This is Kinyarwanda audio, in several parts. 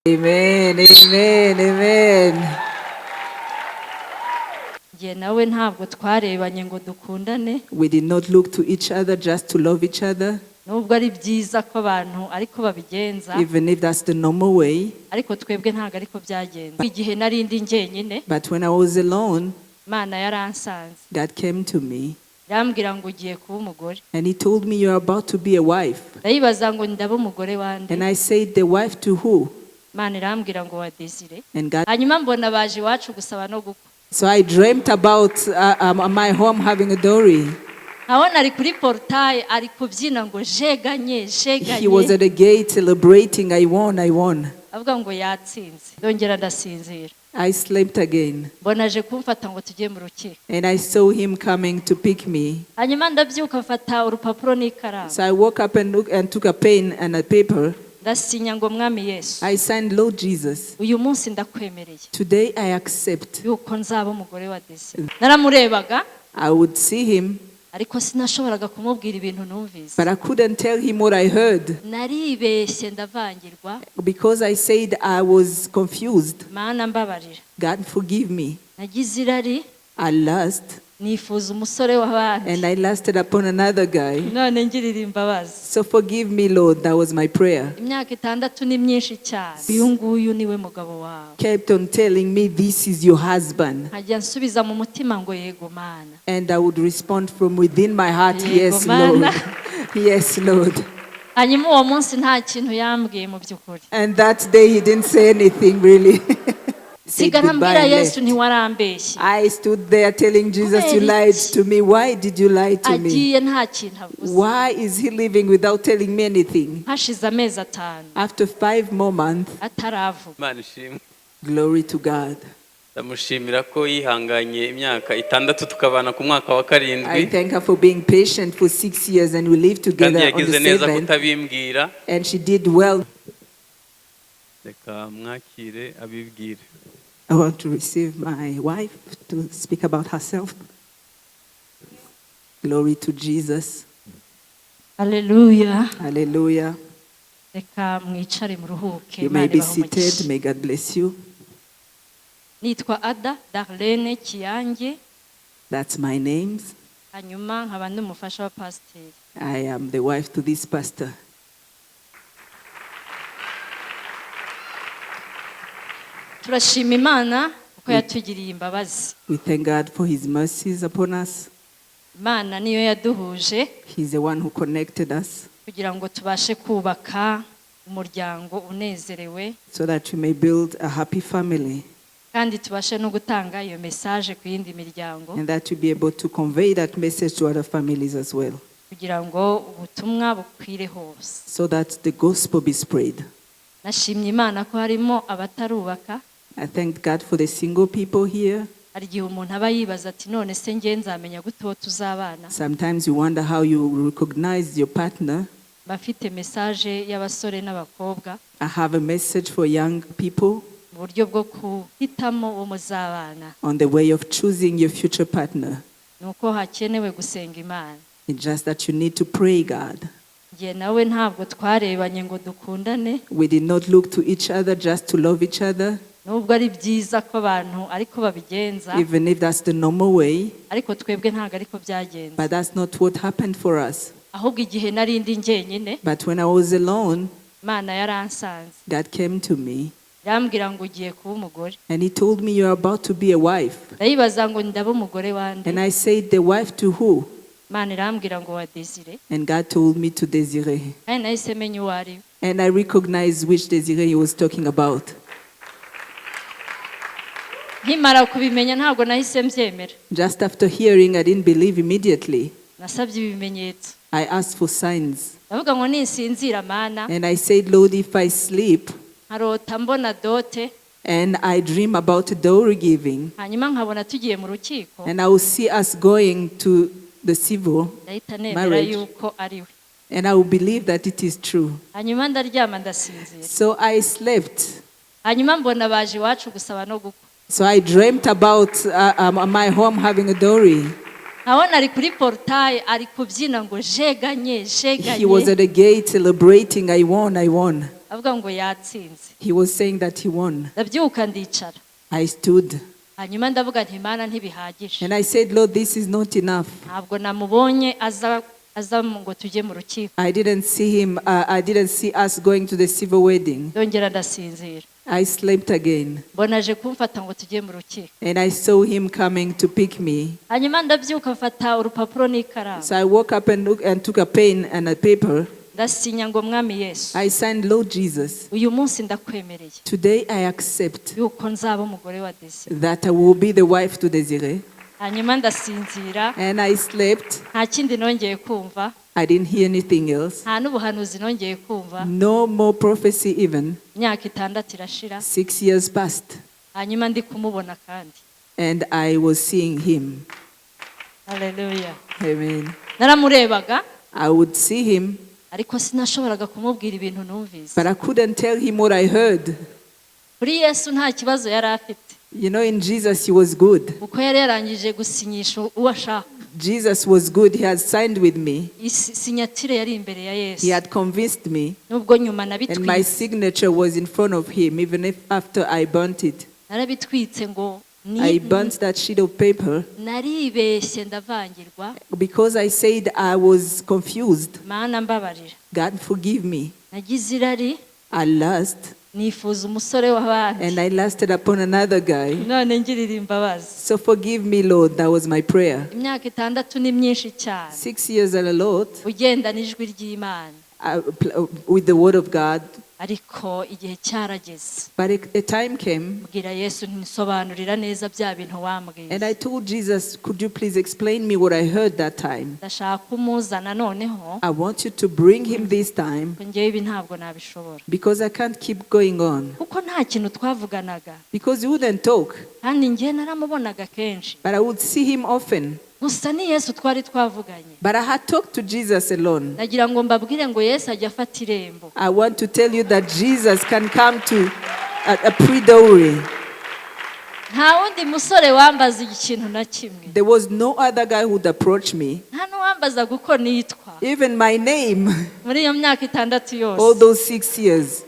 Amen, amen, amen. Njye nawe ntabwo twarebanye ngo dukundane. We did not look to each other just to love each other, Nubwo ari byiza ko abantu ariko babigenza, even if that's the normal way. Ariko twebwe ntabwo ariko byagenze. Igihe nari ndi njyenyine, But when I was alone, Imana yaransanze, God came to me irambwira ngo ugiye kuba umugore. And He told me, "You're about to be a wife." Ndayibaza ngo ndaba umugore wande? And I said, "The wife to who?" Imana irambwira ngo wa Desire. And God. Hanyuma mbona baje iwacu gusaba no gukwa. So I dreamt about my home having a dowry. Nkabona ari kuri portail ari kubyina ngo j'ai gagné, He was j'ai gagné. At the gate celebrating, "I won, I won." Avuga ngo yatsinze. Ndongera ndasinzira. I slept again. Mbona aje kumfata ngo tujye mu rukiko. And I saw him coming to pick me. Hanyuma ndabyuka mfata urupapuro n'ikaramu. So I woke up and, look, and took a pen and a paper. Ndasinya ngo mwami Yesu, I signed, "Lord Jesus, uyu munsi ndakwemereye today I accept." yuko nzaba umugore wa Desire. Naramurebaga, I would see him, ariko sinashoboraga kumubwira ibintu numvise. But I couldn't tell him what I heard Naribeshye ndavangirwa. Because I said I was confused. Mana mbabarira. God, forgive me. Nagize irari, I lust, nifuza umusore w'abandi, and I lusted upon another guy. None ngirira imbabazi. So forgive me, Lord. That was my prayer. Imyaka 6 ni myinshi cyane. Uyu nguyu niwe mugabo wawe. Kept on telling me, "This is your husband." Nkajya nsubiza mu mutima ngo yego Mana. And I would respond from within my heart, Yego, "Yes, Mana. Lord. Yes, Lord." Hanyuma uwo munsi nta kintu yambwiye mu by'ukuri. And that day he didn't say anything really. Said Sigara goodbye mbwira and Yesu left. Ntiwarambeshye. I stood there telling Jesus, "You Kubera lied iki? To me. Why did you lie to me?" Agiye nta kintu avuze. Why is he leaving without telling me anything? Hashize amezi 5 After 5 more months, ataravuga. Imana ishimwe. Glory to God. Ndamushimira ko yihanganye imyaka 6 tukabana ku mwaka wa I karindwi. Thank her for being patient for 6 years and we live Kandi together on yagize the neza seventh. kutabimbwira. And she did well. Reka mwakire abibwire. I want to receive my wife to speak about herself. Glory to Jesus. Haleluya. Hallelujah. Reka mwicare muruhuke. You may Imana be ibahe seated. umugisha. May God bless you. Nitwa Ada Darlene Kiyange. That's my name. Hanyuma nkaba ndi umufasha wa pasiteri. I am the wife to this pastor. Turashima Imana kuko yatugiriye imbabazi. We thank God for his mercies upon us. Imana niyo yaduhuje He's the one who connected us kugira ngo tubashe kubaka umuryango unezerewe, so that we may build a happy family kandi tubashe no gutanga iyo message ku yindi miryango, and that we be able to convey that message to other families as well, kugira ngo ubutumwa bukwire hose. So that the gospel be spread. Nashimye Imana ko harimo abatarubaka. I thank God for the single people here. Hari igihe umuntu aba yibaza ati none se njye nzamenya gute uwo tuzabana? Sometimes you wonder how you will recognize your partner. Bafite message y'abasore n'abakobwa I have a message for young people mu buryo bwo guhitamo uwo muzabana, on the way of choosing your future partner. Ni uko hakenewe gusenga Imana. It's just that you need to pray God. Njye nawe ntabwo twarebanye ngo dukundane. We did not look to each other just to love each other, Nubwo ari byiza ko abantu ariko babigenza, even if that's the normal way, ariko twebwe ntabwo ariko byagenze. But that's not what happened for us. Ahubwo igihe nari ndi njyenyine, But when I was alone, Imana yaransanze, God came to me irambwira ngo ugiye kuba umugore. And He told me, "You're about to be a wife." Ndayibaza ngo ndaba umugore wande? And I said, "The wife to who?" Imana irambwira ngo wa Desire. And God told me to Desire. Kandi nahise menya uwo ari we. And I recognized which Desire he was talking about. Nkimara kubimenya ntabwo nahise mbyemera. Just after hearing, I didn't believe immediately. Nasabye ibimenyetso. I asked for signs. Ndavuga ngo ninsinzira Mana, And I said, "Lord, if I sleep nkarota mbona dot, and I dream about dowry giving, hanyuma nkabona tugiye mu rukiko, and I will see us going to the civil ndahita nemera marriage, yuko ari we." and I will believe that it is true." Hanyuma ndaryama ndasinzira. So I slept. Hanyuma mbona baje iwacu gusaba no gukwa. So I dreamt about my home having a dowry. Nkabona ari kuri portail ari kubyina ngo j'ai gagné, He was j'ai gagné. At the gate celebrating, "I won, I won." Avuga ngo yatsinze. He was saying that he won. Ndabyuka ndicara. I stood Hanyuma ndavuga nti Mana, ntibihagije. And I said, "Lord, this is not enough." Ntabwo namubonye aza aza ngo tujye mu rukiko. I didn't see him, I didn't see us going to the civil wedding. Ndongera ndasinzira. I slept again Mbona aje kumfata ngo tujye mu rukiko. And I saw him coming to pick me. Hanyuma ndabyuka mfata urupapuro n'ikaramu. So I woke up and, look, and took a pen and a paper. Ndasinya ngo Mwami Yesu, I signed, "Lord Jesus, uyu munsi ndakwemereye today I accept yuko nzaba umugore wa Desire. That I will be the wife to Desire." Hanyuma ndasinzira. And I slept. Nta kindi nongeye kumva. I didn't hear anything else. Nta n'ubuhanuzi nongeye kumva. No more prophecy even. Imyaka 6 irashira. 6 years passed Hanyuma ndi kumubona kandi. And I was seeing him. Haleluya. Amen. Naramurebaga, I would see him, ariko sinashoboraga kumubwira ibintu numvise. But I couldn't tell him what I heard. Kuri Yesu nta kibazo yari afite, In Jesus, he was good. kuko yari yarangije gusinyisha uwo ashaka. Jesus was good. He had signed with me. Signature yari imbere ya Yesu. He had convinced me. Nubwo nyuma And my nabitwitse. Signature was in front of him, even if after I burnt it. Narabitwitse ngo ni I burnt that sheet of paper naribeshye ndavangirwa. Because I said I was confused. Mana, mbabarira. God, forgive me. Nagize irari, I lust nifuza umusore w'abandi, and I lusted upon another guy. None ngirira imbabazi. So forgive me, Lord. That was my prayer. Imyaka 6 ni myinshi cyane 6 years are a lot ugendana ijwi ry'Imana. With the word of God. Ariko igihe cyarageze. But a time came, Mbwira Yesu ntisobanurira neza bya bintu wambwiye. And I told Jesus, "Could you please explain me what I heard that time?" Ndashaka umuzana noneho. I want you to bring him this time Ko ngewe ibi ntabwo nabishobora, because I can't keep going on. Kuko nta kintu twavuganaga. Because he wouldn't talk, Kandi ngewe naramubonaga kenshi. But I would see him often. Gusa ni Yesu twari twavuganye. But I had talked to Jesus alone. Nagira ngo mbabwire ngo Yesu ajya afata irembo. I want to tell you that Jesus can come to a pre-dowry. Nta wundi musore wambaza ikintu na kimwe. There was no other guy who would approach me, Nta n'uwambazaga uko nitwa even my name, muri iyo myaka 6 all yose. Those 6 years.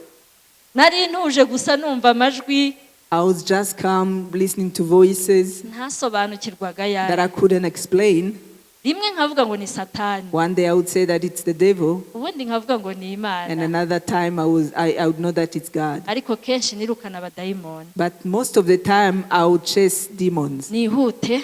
Nari ntuje gusa numva amajwi. I was just calm, listening to voices Ntasobanukirwaga that yayo. I couldn't explain. Rimwe nkavuga ngo ni Satani, One day I would say that it's the devil, ubundi nkavuga ngo ni and Imana. Another time I would know that it's God. Ariko kenshi nirukana abadayimoni. But most of the time I would chase demons. Nihute.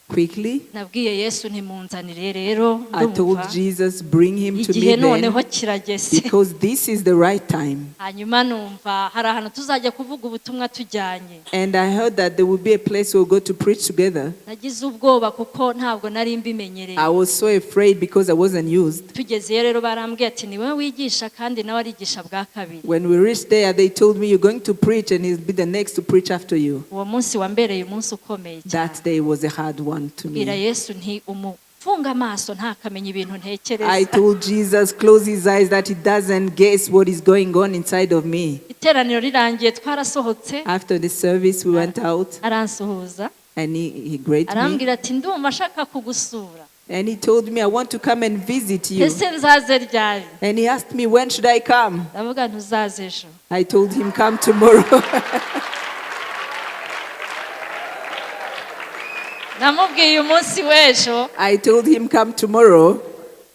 Quickly, Nabwiye Yesu ntimunzanire rero. I told Ndumva Jesus, "Bring him to me igihe noneho then, kirageze. Because this is the right time." Hanyuma numva hari ahantu tuzajya kuvuga ubutumwa tujyanye. And I heard that there will be a place we'll go to preach together. Nagize ubwoba kuko ntabwo nari mbimenyereye. I was so afraid because I wasn't used. Tugezeyo rero barambwiye ati niwe wigisha kandi nawe arigisha bwa kabiri. When we reached there, they told me, "You're going to preach, and he'll be the next to preach after you." Uwo munsi wambereye umunsi ukomeye cyane. That day was a hard one to Bwira me. Yesu nti umufunga amaso ntakamenya ibintu ntekereza. I told Jesus, "Close his eyes that he doesn't guess what is going on inside of me." Iteraniro rirangiye twarasohotse. After the service, we went out Aransuhuza. And he greeted me. Arambwira ati ndumva ashaka kugusura. And he told me, "I want to come and visit you." Ese nzaze ryari? And he asked me, "When should I come?" Ndavuga ntuzaze ejo. I told him, "Come tomorrow." Namubwiye umunsi w'ejo. I told him, "Come tomorrow,"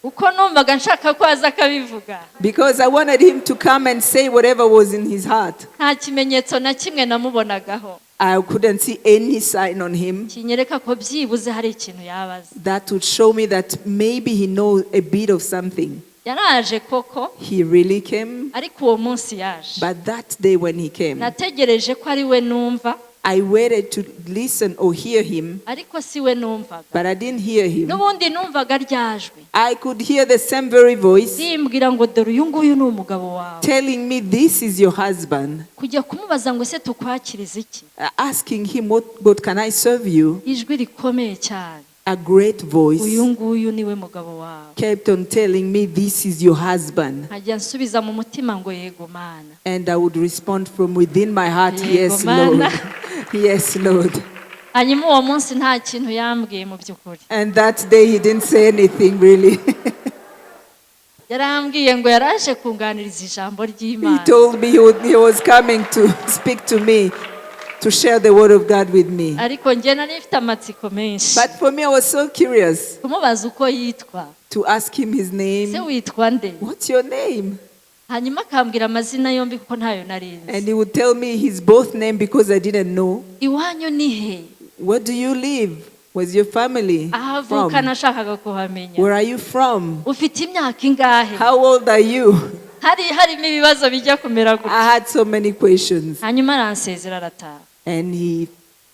Kuko numvaga nshaka ko aza akabivuga. Because I wanted him to come and say whatever was in his heart. Nta kimenyetso na kimwe namubonagaho I couldn't see any sign on him kinyereka ko byibuze hari ikintu yabaza. That would show me that maybe he knows a bit of something. Yaraje koko. He really came, Ariko uwo munsi yaje, but that day when he came, nategereje ko ari we numva, I waited to listen or hear him, ariko si we numvaga. But I didn't hear him. N'ubundi numvaga rya jwi I could hear the same very voice rimbwira ngo dore uyu nguyu ni umugabo wawe. Telling me, "This is your husband." Kujya kumubaza ngo ese tukwakirize iki? Asking him, What can I serve you?" Ijwi rikomeye cyane. A great voice Uyu nguyu niwe mugabo wawe. Kept on telling me, "This is your husband." Nkajya nsubiza mu mutima ngo yego Mana. And I would respond from within my heart, Yego, "Yes, Mana. Lord. Yes, Lord." Hanyuma uwo munsi nta kintu yambwiye mu by'ukuri. And that day he didn't say anything really. Yarambwiye ngo yaraje kunganiriza ijambo He ry'Imana. told me he was coming to speak to me, to share the word of God with me. Ariko njye nari mfite amatsiko menshi But for me, I was so curious kumubaza uko yitwa. To ask him his Se name. witwa nde? What's your name? Hanyuma akambwira amazina yombi kuko ntayo nari nzi. And he would tell me his both name because I didn't know. Iwanyu ni he? Where do you live? Where's your family Aho avuka from? nashakaga kuhamenya. Where are you from? Ufite imyaka ingahe? How old are you? Hari harimo ibibazo bijya kumera gutya. I had so many questions. Hanyuma aransezera arataha. And he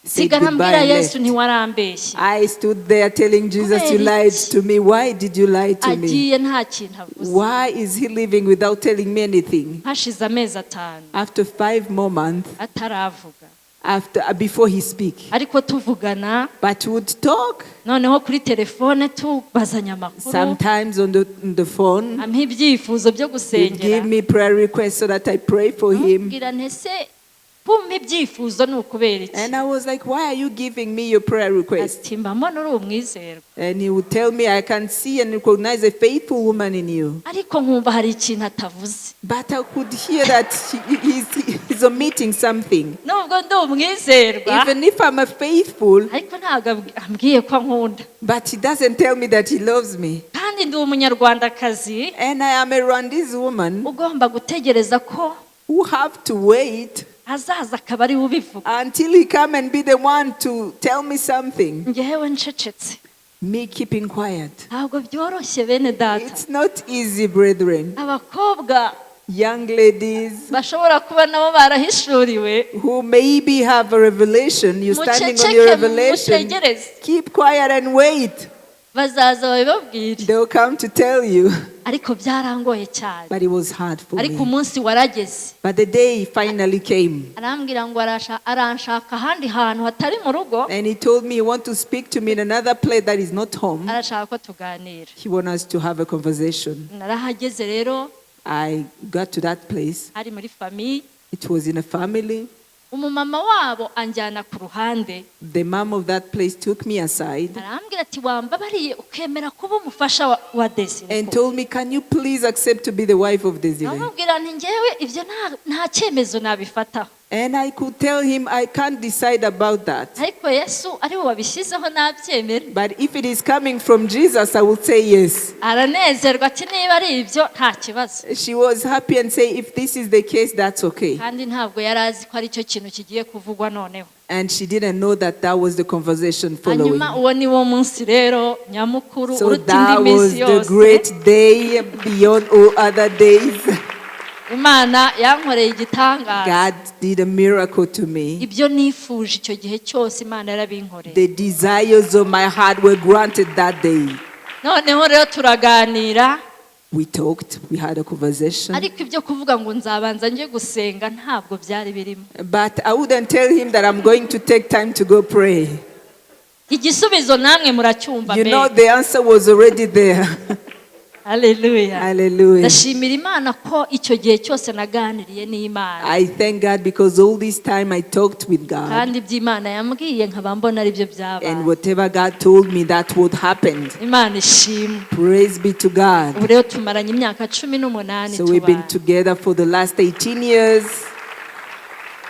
said Sigara goodbye mbwira and Yesu left. ntiwarambeshye. I stood there telling Jesus, "You Kubera lied iki? To me. Why did you lie to me?" Agiye nta kintu avuze. Why is he leaving without telling me anything? Hashize amezi 5 After 5 more months, ataravuga, after before he speak, ariko tuvugana but would talk noneho kuri telefone tubazanya amakuru, sometimes on the phone. ampa ibyifuzo byo He'd gusengera. give me prayer requests so that I pray for him. Mbwira nti ese kumpa ibyifuzo ni ukubera iki? And I was like, "Why are you giving me your prayer request?" Ati mba mbona uri umwizerwa, And he would tell me, "I can see and recognize a faithful woman in you." ariko nkumva hari ikintu atavuze. But I could hear that he's omitting something. Nubwo ndi umwizerwa, Even if I'm a faithful, ariko ntabwo ambwiye ko ankunda, but he doesn't tell me that he loves me. Kandi ndi umunyarwandakazi And I am a Rwandese woman ugomba gutegereza ko who have to wait azaza akaba ari we ubivuga. Until he come and be the one to tell me something. Ngewe ncecetse. Me keeping quiet. Ntabwo byoroshye bene data. It's not easy, brethren. Abakobwa Young ladies bashobora kuba nabo barahishuriwe, who maybe have a revelation, you're standing on your muceceke revelation. mutegereze. Keep quiet and wait. Bazaza babibabwire. They'll come to tell you. Ariko byarangoye cyane. But it was hard for Ariko me. Umunsi warageze. But the day finally came. Arambwira ngo aranshaka ahandi hantu hatari mu rugo. And he told me he want to speak to me in another place that is not home. Arashaka ko tuganira. He want us to have a conversation. Narahageze rero. I got to that place. Hari muri famille. It was in a family. Umumama wabo anjyana ku ruhande. The mom of that place took me aside Arambwira ati wambabariye ukemera kuba umufasha wa Desire and told me, "Can you please accept to be the wife of Desire?" Ndamubwira nti ngewe ibyo nta cyemezo nabifataho. And I could tell him, "I can't decide about that. Ariko Yesu ari we wabishyizeho nabyemera. But if it is coming from Jesus, I will say yes." Aranezerwa ati niba ari ibyo nta kibazo. She was happy and say, "If this is the case, that's okay." Kandi ntabwo yari azi ko ari cyo kintu kigiye kuvugwa noneho. And she didn't know that that was the conversation following. Hanyuma uwo ni wo munsi rero nyamukuru So uruta that indi was minsi the yose. Great day beyond all other days. Imana yankoreye igitangaza. God did a miracle to me. Ibyo nifuje icyo gihe cyose Imana yarabinkoreye. The desires of my heart were granted that day. Noneho rero turaganira. We talked, we had a conversation. Ariko ibyo kuvuga ngo nzabanza njye gusenga ntabwo byari birimo. But I wouldn't tell him that I'm going to take time to go pray. Igisubizo namwe muracyumva You know, mbega. the answer was already there. Haleluya. Hallelujah. Ndashimira Imana ko icyo gihe cyose naganiriye n'Imana. I thank God because all this time I talked with God. Kandi ibyo Imana yambwiye nkaba mbona aribyo byabaye. And whatever God told me, that would happen. Imana ishimwe. Praise be to God. Ubu rero tumaranye imyaka 18 So we've been tubana. Together for the last 18 years.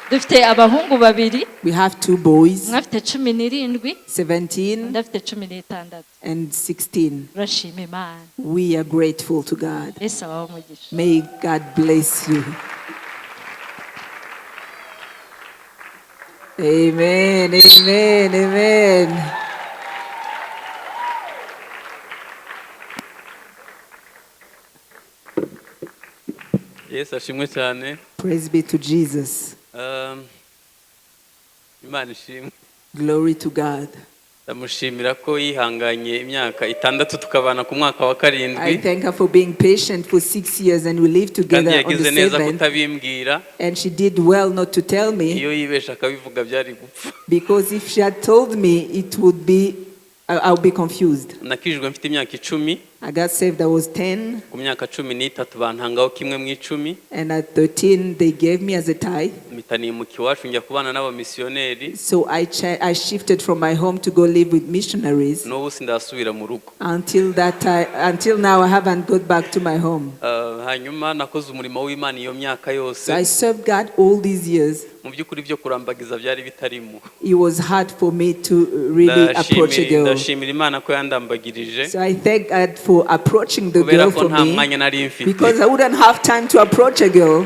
Dufite abahungu babiri. We have two boys, Umwe afite 17, 17 undi afite 16. And 16. Turashima Imana. We are grateful to God. Yesu abahe umugisha. May God bless you. Amen, amen, amen. Yesu ashimwe cyane. Praise be to Jesus. Imana ishimwe. Glory to God. Ndamushimira ko yihanganye imyaka 6 tukabana ku mwaka wa karindwi. I thank her for being patient for 6 years and we live Kandi together on yagize the neza seventh. kutabimbwira. And she did well not to tell me, Iyo yibesha akabivuga byari gupfa. because if she had told me, it would be, I'll be confused. Nakijijwe mfite imyaka 10. I got saved, I was 10, Ku myaka 13 bantangaho kimwe mu icumi. And at 13, they gave me as a tithe. Mpita nimuka iwacu njya kubana n'abamisiyoneri. So I shifted from my home to go live with missionaries. N'ubu sindasubira mu rugo. Until that time, until now, I haven't got back to my home. Hanyuma nakoze umurimo w'Imana iyo myaka yose. So I served God all these years. Mu by'ukuri byo kurambagiza byari bitarimo. It was hard for me to really approach a Ndashimira girl. Ndashimira Imana ko yandambagirije So I thank God for approaching the kubera girl ko for nta me mwanya nari mfite. because I wouldn't have time to approach a girl.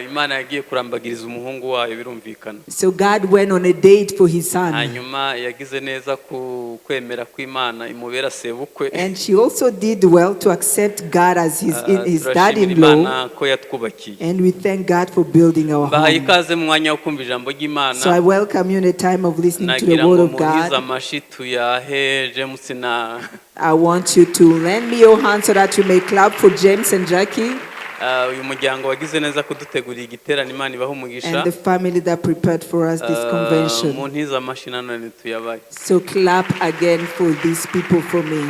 Imana yagiye kurambagiriza umuhungu wayo birumvikana. So God went on a date for his son. Hanyuma yagize neza ku kwemera kw'Imana imubera sebukwe. And she also did well to accept God as his Turashimira dad-in-law. Imana ko yatwubakiye. And we thank God for building our Bahaye home. ikaze mu mwanya wo kumva ijambo ry'Imana. So I welcome you in a time of listening to the Nagira word ngo of muhize God. amashi tuyahe James na I want you to lend me your hand so that you may clap for James and Jackie Uyu muryango wagize neza kudutegurira igiterane Imana ibahe umugisha. And the family that prepared for us this convention. Muntize amashi nanone tuyabaye. So clap again for these people for me.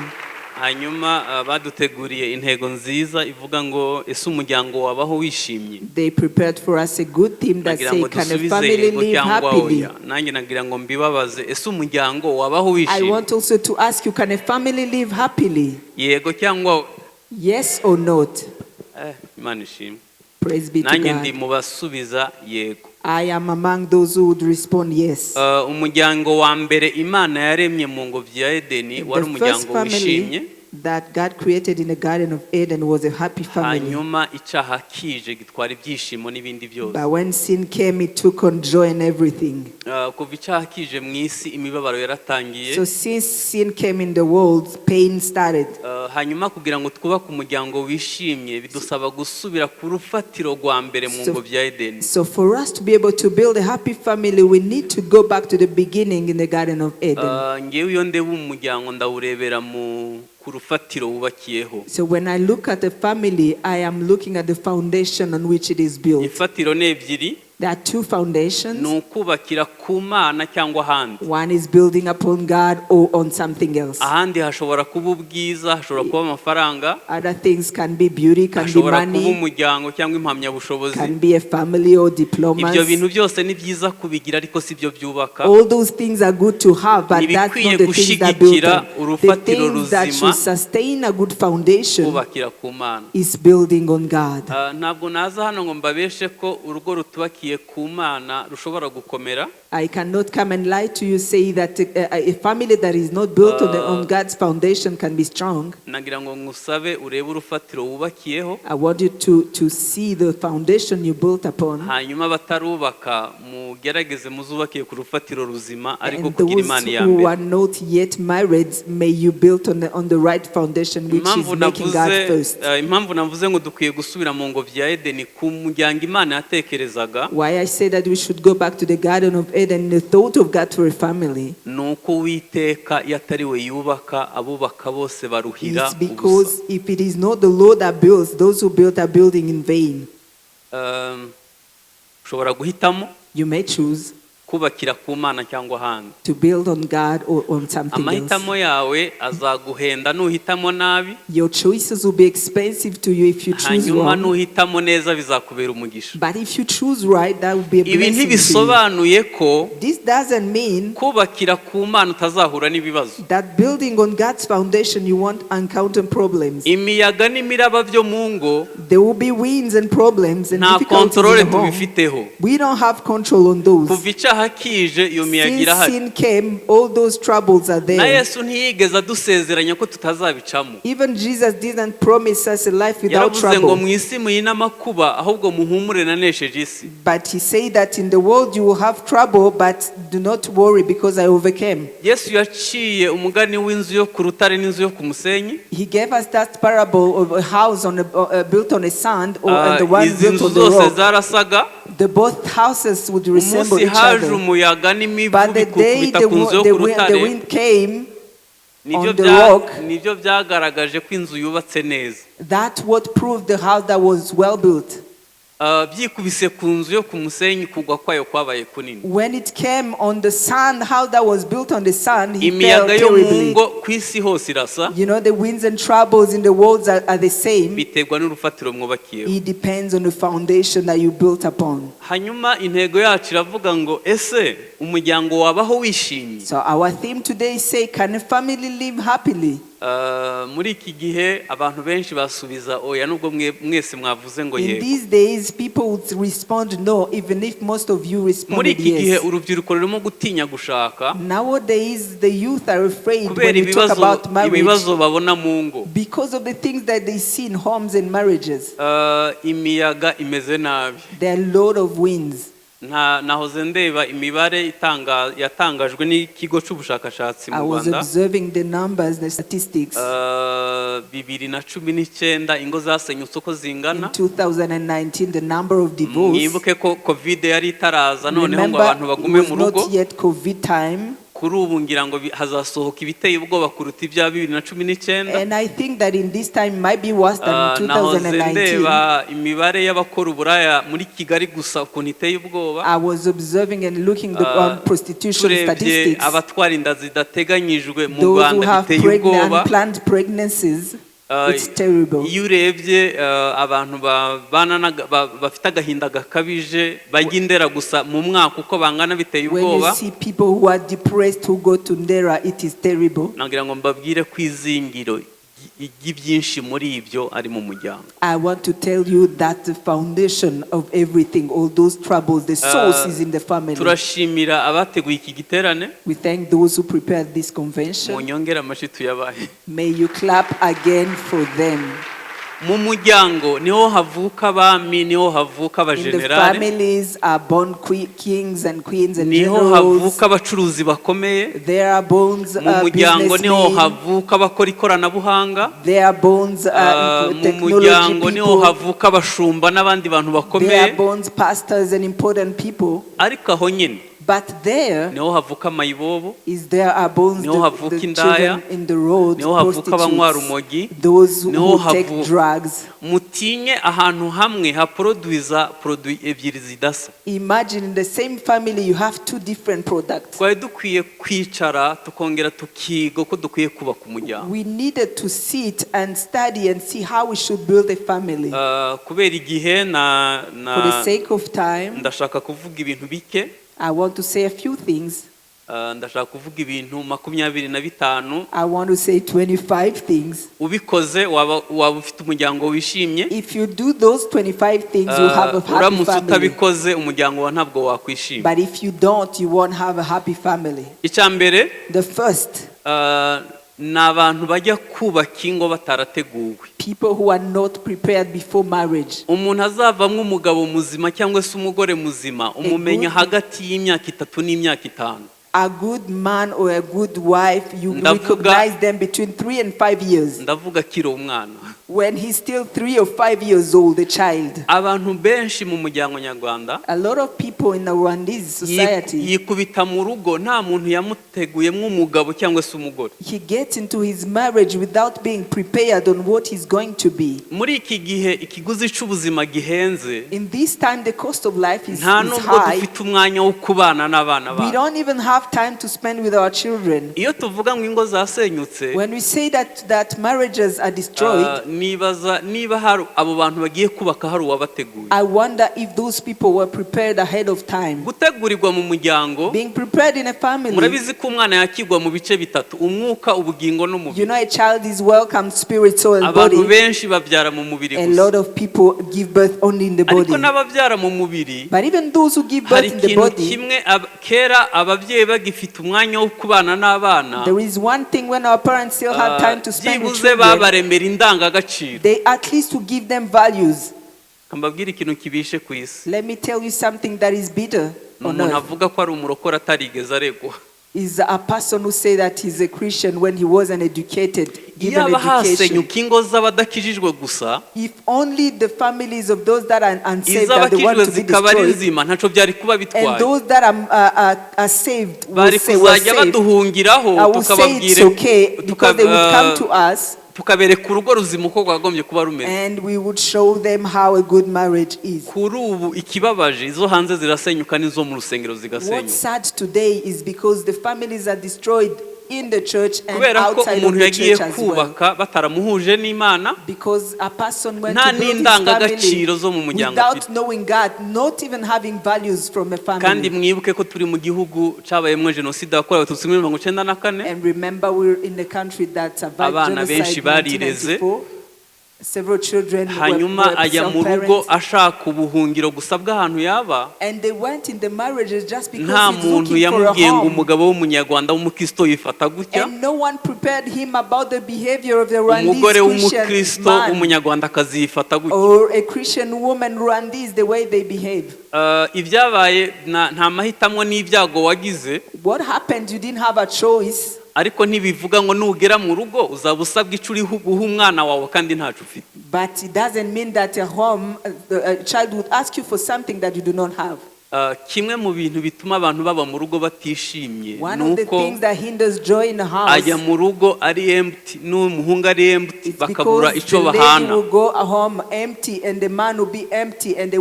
Hanyuma baduteguriye intego nziza ivuga ngo ese umuryango wabaho wishimye? They prepared for us a good theme that Nagira say, ngo can a dusubize family yego live cyangwa happily? oya. Nanjye nagira ngo mbibabaze ese umuryango wabaho I wishimye? want also to ask you, can a family live happily? Yego cyangwa Yes or not? Imana ishimwe. Praise be to Nanjye ndi God. mu basubiza yego. I am among those who would respond yes. Umuryango wa mbere Imana yaremye mu ngobyi ya Edeni wari The first umuryango wishimye. family that God created in the Garden of Eden was a happy family. Hanyuma icyaha kije gitwara ibyishimo n'ibindi byose. But when sin came, it took on joy and everything. Kuva icyaha kije mu isi imibabaro yaratangiye. So since sin came in the world, pain started. Hanyuma kugira ngo twubake umuryango wishimye bidusaba gusubira ku rufatiro rwa mbere mu ngobyi ya Edeni. So for us to be able to build a happy family, we need to go back to the beginning in the Garden of Eden. Ngewe iyo ndeba umuryango ndawurebera mu ku rufatiro wubakiyeho. So when I look at the family, I am looking at the foundation on which it is built. Imfatiro ni ebyiri. There are two foundations. Ni ukubakira ku Mana cyangwa ahandi. One is building upon God or on something else. Ahandi hashobora kuba ubwiza hashobora kuba amafaranga. Other things can be beauty, can be Hashobora kuba money, umuryango cyangwa impamyabushobozi. Can be a family or Ibyo diplomas. bintu byose ni byiza kubigira ariko si byo byubaka. All those things are good to have, but that's Ntibikwiye not the things that build gushyigikira them. The urufatiro things that ruzima should sustain a good foundation kubakira ku Mana. Is building on God. Ntabwo naza hano ngo mbabeshe ko urugo rutubakiye ku Mana rushobora gukomera. I cannot come and lie to you, say that a family that is not built on God's foundation can be strong. Nagira ngo ngusabe urebe urufatiro wubakiyeho. I want you to see the foundation you built upon. Hanyuma abatarubaka mugerageze muzubakiye ku rufatiro ruzima ariko And kugira those Imana iya who mbere. are not yet married, may you build on the right foundation, which is Impamvu making God navuze first. impamvu navuze ngo dukwiye gusubira mu ngobyi ya Edeni ku muryango Imana yatekerezaga Why I say that we should go back to the Garden of Eden, the thought of God for a family, ni uko Uwiteka iyo atari we yubaka abubaka bose baruhira is ubusa. Because if it is not the Lord that builds, those who build are building in vain. Ushobora guhitamo You may choose kubakira ku Mana cyangwa ahandi. To build on God or on something else. Amahitamo yawe azaguhenda nuhitamo nabi. Your choices will be expensive to you if you choose Hanyuma wrong. nuhitamo neza bizakubera umugisha. But if you choose right, that will be a Ibi blessing to you. ntibisobanuye ko This doesn't mean kubakira ku Mana utazahura n'ibibazo. That building on God's foundation you won't encounter problems. Imiyaga n'imiraba byo mu ngo There will be winds and problems and nta difficulties control in the home. tubifiteho. We don't have control on those. Kuva icyaha kije iyo miyaga Since irahari. sin came, all those troubles are Na there. Yesu ntiyigeze adusezeranya ko tutazabicamo. Even Jesus didn't promise us a life without Yaravuze ngo trouble. mu isi muyine amakuba ahubwo muhumure nanesheje isi. But he said that in the world you will have trouble, but do not worry because I overcame. Yesu yaciye umugani w'inzu yo ku rutare n'inzu yo ku musenyi. He gave us that parable of a house built on a sand and the one Izi built nzu on the zose rock. zarasaga. The both houses would resemble Umunsi each haje other. umuyaga n'imivu But the day bikukubita the, ku nzu yo the, ku the rutare wind came nibyo on the rock, nibyo byagaragaje ko inzu yubatse neza. that what proved the house that was well built. Byikubise ku nzu yo ku musenyi, kugwa kwayo kwabaye kunini. When it came on the sand, how that was built on the sand, he fell Imiyaga yo mu terribly. ngo ku isi hose irasa. The winds and troubles in the world are the same. Biterwa n'urufatiro mwubakiyeho. It depends on the foundation that you built upon. Hanyuma intego yacu iravuga ngo ese umuryango wabaho wishimye? So our theme today say, can a family live happily? Muri iki gihe abantu benshi basubiza oya, nubwo mwese mwavuze ngo In yego. these days, people would respond no, even if most of you Muri responded iki gihe yes. urubyiruko rurimo gutinya gushaka Nowadays, the youth are afraid kubera when we talk ibibazo about marriage ibibazo babona mu ngo. Because of the things that they see in homes and marriages. Imiyaga imeze nabi. There are a lot of winds. Nta nahoze ndeba imibare itanga yatangajwe n'ikigo cy'ubushakashatsi mu I was Rwanda. Observing the numbers, the statistics. 2019 ingo zasenyutse uko In zingana. 2019, the number of divorce. Mwibuke ko COVID yari itaraza noneho ngo Remember, abantu it bagume was mu rugo. not yet COVID time. Kuri ubu ngira ngo hazasohoka ibiteye ubwoba kuruta ibya 2019. And I think that in this time might be worse than Nahoze 2019. ndeba imibare y'abakora uburaya muri Kigali gusa ukuntu iteye ubwoba. I was observing and looking on prostitution Turebye statistics. abatwara inda zidateganyijwe mu Those who Rwanda have biteye pregnant, ubwoba. unplanned pregnancies, it's terrible. Iyo urebye abantu babana bafite agahinda gakabije bajya indera gusa mu mwaka uko bangana biteye When you ubwoba. see people who are depressed who go to Ndera, it is terrible. Nagira ngo mbabwire ko izingiro ry'ibyinshi muri ibyo ari mu muryango. I want to tell you that the foundation of everything, all those troubles, the source is in the family. Turashimira abateguye iki giterane. We thank those who prepared this convention. Munyongere amashyi tuyabahe. May you clap again for them. Mu muryango niho havuka abami, niho havuka In the abajenerali, families are born kings and queens and niho generals. havuka abacuruzi bakomeye. There are bones Mu muryango niho businessmen. havuka abakora ikoranabuhanga. There are bones Mu technology muryango niho people. havuka abashumba n'abandi bantu There are bakomeye. bones pastors and important people. Ariko aho nyine But there niho havuka mayibobo, is there are bones niho havuka the indaya, children in the road, niho havuka abanywa prostitutes, rumogi, those niho who take drugs. Mutinye ahantu hamwe haproduiza produit ebyiri zidasa. Imagine in the same family you have two different products. Twari dukwiye kwicara tukongera tukiga uko dukwiye kubaka umuryango. We needed to sit and study and see how we should build a family. Kubera igihe na, For the na sake of time, ndashaka kuvuga ibintu bike. I want to say a few things. Ndashaka kuvuga ibintu 25. I want to say 25 things. Ubikoze waba ufite umuryango wishimye. If you do those 25 things, you have a happy Uramutse family. utabikoze umuryango wawe ntabwo wakwishima. But if you don't, you won't have a happy family. Icya mbere, The first, ni abantu bajya kubaka ingo batarateguwe. People who are not prepared before marriage. Umuntu azavamo umugabo muzima cyangwa se umugore muzima umumenya hagati y'imyaka 3 n'imyaka 5. A good man or a good wife, you recognize them between 3 and 5 years. Ndavuga akiri umwana. When he's still 3 or 5 years old, a child. Abantu benshi mu muryango nyarwanda A lot of people in the Rwandese society, yikubita mu rugo nta muntu yamuteguyemo umugabo cyangwa se umugore. He gets into his marriage without being prepared on what he's going to be. Muri iki gihe ikiguzi cy'ubuzima gihenze, In this time, the cost of life nta is nubwo high. dufite umwanya wo kubana n'abana We bacu. don't even have time to spend with our children. Iyo tuvuga ngo ingo zasenyutse, When we say that marriages are destroyed, nibaza niba hari abo bantu bagiye kubaka hari uwabateguye. I wonder if those people were prepared ahead of time. Gutegurirwa mu muryango, Being prepared in a family, murabizi ko umwana yakirwa mu bice bitatu: umwuka, ubugingo n'umubiri. A child is welcomed spirit, soul, and Abantu body. benshi babyara mu mubiri A gusa. lot of people give birth only in the Ariko body. n'ababyara mu mubiri, But even those who give hari birth in the ikintu body, kimwe kera ababyeyi bagifite umwanya wo kubana n'abana, there is one thing when our parents still had time to spend with byibuze children, babaremera indangagaciro. They at least to give them values. Mbabwire ikintu kibishe ku isi. Let me tell you something that is bitter Ni on umuntu earth. avuga ko ari umurokore atarigeze aregwa. Is a person who say that he's a Christian when he wasn't educated, given Iyaba education. hasenyuka ingo z'abadakijijwe gusa, If only the families of those that are unsaved are the ones iz'abakijijwe to be zikaba ari destroyed, nzima ntacyo byari kuba and bitwaye. those that are saved will Bari say, were kuzajya saved, baduhungiraho I will say it's tukababwira okay because they would come to us. Tukabereka urugo ruzima uko rwagombye kuba rumeze. And we would show them how a good marriage is. Kuri ubu ikibabaje, izo hanze zirasenyuka n'izo mu rusengero What's zigasenyuka. sad today is because the families are destroyed in the church and Kubera ko outside of umuntu the yagiye church as well. kubaka bataramuhuje n'Imana, Because a person went nta to build his n'indangagaciro family zo mu muryango without afite. Knowing God, not even having values from a Kandi family. mwibuke ko turi mu gihugu cyabayemo jenoside yakorewe Abatutsi muri 94. And remember, we're in the country that survived Abana benshi genocide in barireze. 1994. Several children Hanyuma were ajya mu rugo self-parents. ashaka ubuhungiro gusa bw'ahantu yaba. And they went in the marriages just because Nta he's muntu looking for a yamubwiye ngo home. umugabo w'Umunyarwanda w'umukristo yifata gutya, And no one prepared him about the behavior of the Rwandese umugore Christian w'umukristo man w'Umunyarwandakazi yifata gutya. Or a Christian woman Rwandese, the way they behave. Ibyabaye nta mahitamo n'ibyago wagize. What happened? You didn't have a choice. Ariko ntibivuga ngo nugera mu rugo uzaba usabwa icyo uri guha umwana wawe kandi ntacyo ufite. But it doesn't mean that a home, a child would ask you for something that you do not have. Kimwe mu bintu bituma abantu baba mu rugo batishimye One ni of the uko things that hinders joy in a house ajya mu rugo ari empty n'umuhungu ari empty, is bakabura because icyo the lady bahana. will go home empty and the man will be empty and they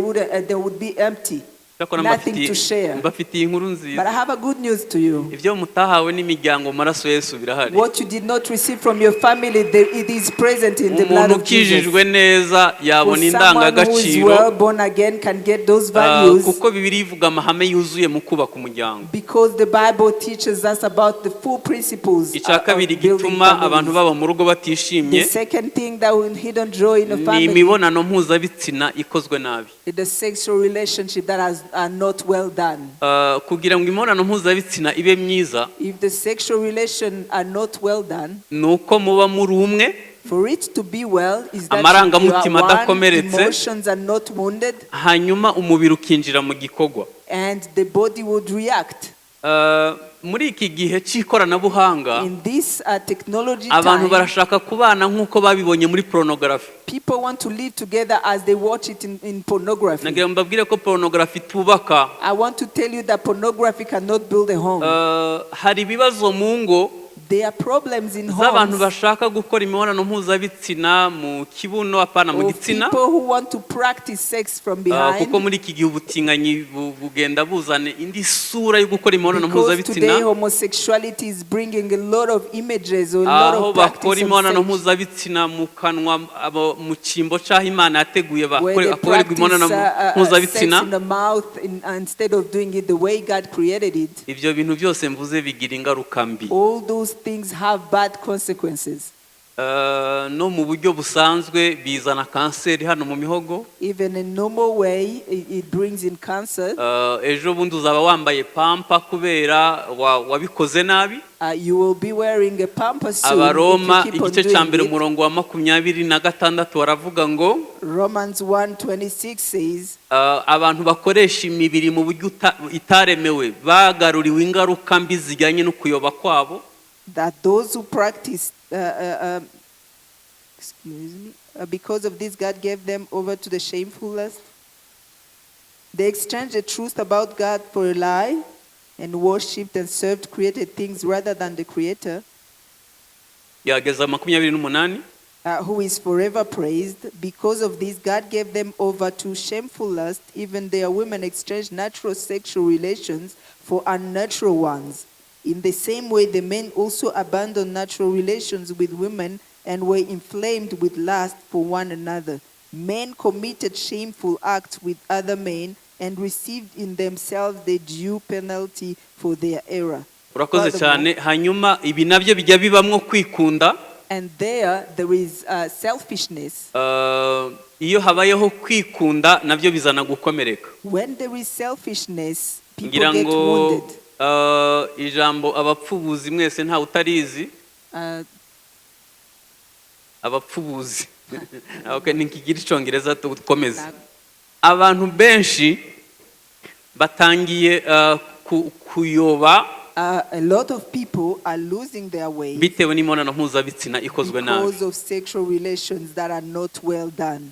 would be empty. Cyakora Nothing to share. Mbafitiye inkuru But nziza. I have a good news to you. Ibyo mutahawe n'imiryango mu maraso ya Yesu birahari. What you did not receive from your family, it is present in the blood Umuntu of Jesus. ukijijwe neza For yabona someone who is indangagaciro, well born again can get those values kuko Bibiliya ivuga amahame yuzuye mu kubaka umuryango. Because the Bible teaches us about the full principles Icya of kabiri building gituma abantu families. baba mu rugo batishimye The second thing that will hidden joy in a ni family imibonano mpuzabitsina ikozwe nabi. Is the sexual relationship that are not well done. Kugira ngo imibonano mpuzabitsina ibe myiza, If the sexual relation are not well done, ni uko muba muri umwe, for it to be well is that you are amarangamutima one, adakomeretse, emotions are not wounded, hanyuma umubiri ukinjira mu gikorwa. And the body would react. Muri iki gihe cy'ikoranabuhanga, In this technology abantu time, barashaka kubana nk'uko babibonye muri pornography. People want to live together as they watch it in pornography. Nagira ngo mbabwire ko pornography itubaka. I want to tell you that pornography cannot build a home. Hari ibibazo mu ngo There are problems in z'abantu homes bashaka gukora imibonano mpuzabitsina mu kibuno, apana mu of gitsina. People who want to practice sex from behind. Kuko muri iki gihe ubutinganyi bugenda buzana indi sura yo gukora imibonano Because mpuzabitsina, today homosexuality is bringing a lot of images or a lot aho of bakora practice of imibonano sex, mpuzabitsina mu kanwa, mu cyimbo cy'aho Imana yateguye where they bakorerwa practice imibonano sex mpuzabitsina. In the mouth instead of doing it the way God created it. Ibyo bintu byose mvuze bigira ingaruka mbi. All those things have bad consequences. No mu buryo busanzwe bizana kanseri hano mu mihogo. Even in normal way, it brings in cancer. Ejo bundi uzaba wambaye pampa kubera wabikoze nabi. You will be wearing a pamper soon Abaroma if you keep on igice cya doing mbere it. umurongo wa 26 baravuga ngo Romans 1:26 says, abantu bakoresha imibiri mu buryo itaremewe bagaruriwe ingaruka mbi zijyanye no kuyoba kwabo. That those who practice, excuse me, because of this, God gave them over to the shameful lust. They exchanged the truth about God for a lie and worshipped and served created things rather than the Creator, Yageza 28. Who is forever praised. Because of this, God gave them over to shameful lust. Even their women exchanged natural sexual relations for unnatural ones. In the same way, the men also abandoned natural relations with women and were inflamed with lust for one another. Men committed shameful acts with other men and received in themselves the due penalty for their error. Urakoze Furthermore, cyane. Hanyuma ibi nabyo bijya bibamwo kwikunda. And there is selfishness. Iyo habayeho kwikunda nabyo bizana gukomereka. When there is selfishness, people Ngira get ngo wounded. Ijambo abapfubuzi mwese ntawe utarizi. Abapfubuzi, okay, ntikigira icyongereza, dukomeze. Abantu benshi batangiye kuyoba A lot of people are losing their way bitewe n'imibonano mpuzabitsina ikozwe nabi. Because of sexual relations that are not well done.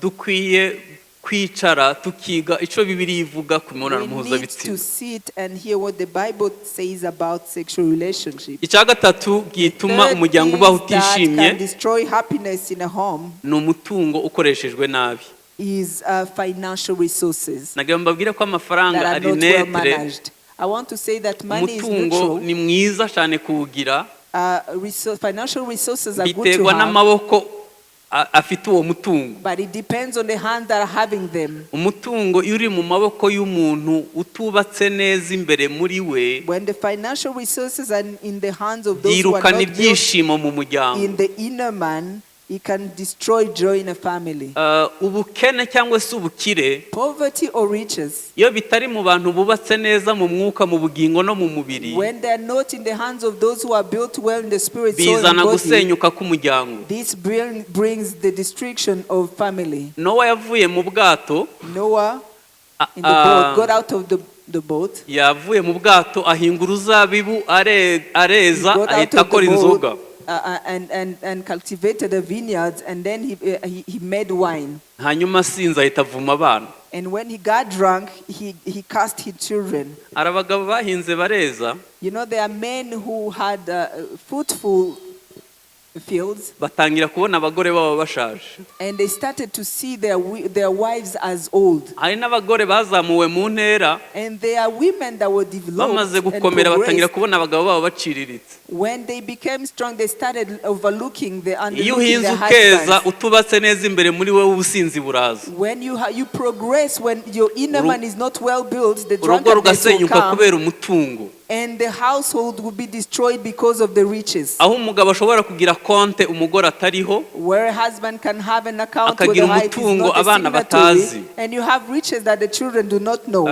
Dukwiye Kwicara tukiga icyo Bibiliya ivuga ku mibonano We need to mpuzabitsina. Sit and hear what the Bible says about sexual relationship. Icya gatatu gituma Third umuryango ubaho things that utishimye can destroy happiness in a home ni umutungo ukoreshejwe nabi. Is financial resources Nagira ngo mbabwire ko amafaranga that are ari not well neutre. managed. I want to say that money is Umutungo neutral. ni mwiza cyane kuwugira. Financial resources are good to Biterwa have, n'amaboko afite uwo mutungo. But it depends on the hand that are having them. Umutungo iyo uri mu maboko y'umuntu utubatse neza imbere muri we, When the financial resources are in the hands of those who are byirukana not built ibyishimo mu muryango. in the inner man, it can destroy joy in a family. Ubukene cyangwa se ubukire, Poverty or riches, iyo bitari mu bantu bubatse neza mu mwuka, mu bugingo no mu mubiri, when they are not in the hands of those who are built well in the spirit, soul, and bizana body, gusenyuka k'umuryango. This brings the destruction of family. Nowa yavuye mu bwato. Noah in the boat got out of the boat. Yavuye mu bwato ahinga uruzabibu He areza got out ahita of the akora inzoga. boat and cultivated the vineyards, and then he made wine. Hanyuma asinze ahita avuma abana. And when he got drunk, he cast his children. Hari abagabo bahinze bareza, There are men who had fruitful fields, batangira kubona abagore babo bashaje. And they started to see their wives as old. Hari n'abagore bazamuwe mu ntera, And there are women that were developed bamaze and gukomera batangira progressed. kubona abagabo babo baciriritse. When they became strong, they started overlooking the Iyo underlooking uhinze their ukeza husbands. utubatse neza imbere muri wowe, ubusinzi buraza. When you progress, when your inner man is not well built, the Urugo drunkenness will rugasenyuka come, kubera umutungo. And the household will be destroyed because of the riches. Aho umugabo ashobora kugira konte umugore atariho, Where a husband can have an account where akagira the wife is umutungo not a abana signatory, batazi. And you have riches that the children do not know.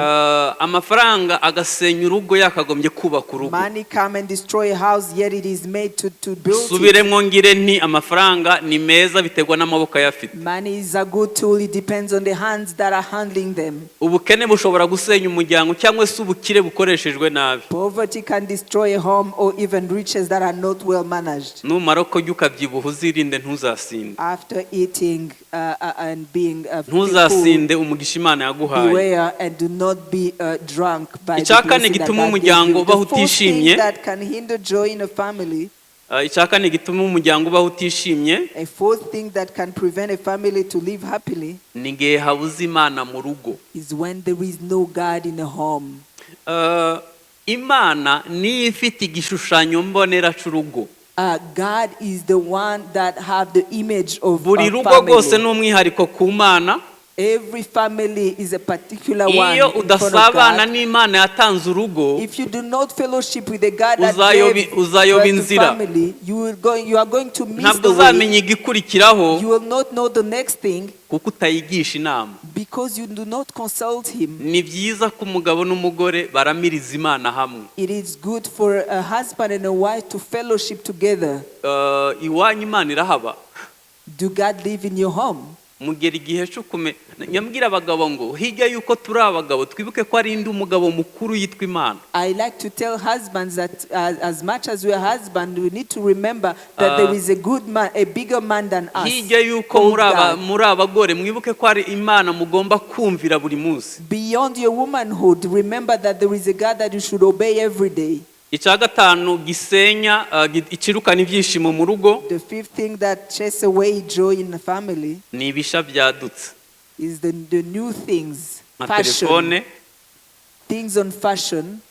Amafaranga agasenya urugo yakagombye kubaka urugo. Money come and destroy a house, yet it is made to build it. Subiremo ngire nti amafaranga ni meza biterwa n'amaboko ayafite. Money is a good tool, it depends on the hands that are handling them. Ubukene bushobora gusenya umuryango cyangwa se ubukire bukoreshejwe nabi. Poverty can destroy a home or even riches that are not well managed. Numara kurya ukabyibuha uzirinde ntuzasinde. After eating and being full, Ntuzasinde umugisha Imana yaguhaye. Beware and do not be drunk by the Icya kane blessing that gituma God gave umuryango you. The ubaho fourth thing utishimye, that can hinder joy in a family, icya kane gituma umuryango ubaho utishimye, a fourth thing that can prevent a family to live happily ni igihe habuze Imana mu rugo. Is when there is no God in a home. Imana niyo ifite igishushanyo mbonera cy'urugo. God is the one that have the image of Buri a rugo rwose family. ni umwihariko ku Mana. Every family is a particular one Iyo in front of udasabana God. n'Imana yatanze urugo, If you do not fellowship with the God that gave uzayoba birth to inzira. family, you are going to miss Ntabwo the way. uzamenya igikurikiraho You will not know the next thing kuko utayigisha inama. Because you do not consult Him. Ni byiza ko umugabo n'umugore baramiriza Imana hamwe. It is good for a husband and a wife to fellowship together. Iwanyu Imana irahaba? Do God live in your home? Mugera igihe cyo kume nyambwira abagabo ngo hirya y'uko turi abagabo twibuke ko ari indi umugabo mukuru yitwa Imana. I like to tell husbands that as much as we are husbands, we need to remember that there is a good man, a bigger man than us, Hirya y'uko called muri aba God. muri abagore mwibuke ko ari Imana mugomba kumvira buri munsi. Beyond your womanhood, remember that there is a God that you should obey every day. Icya gatanu gisenya ikirukana ibyishimo mu rugo The fifth thing that chases away joy in the family ni ibisha byadutse is the new things, nka fashion, telefone. Things on fashion.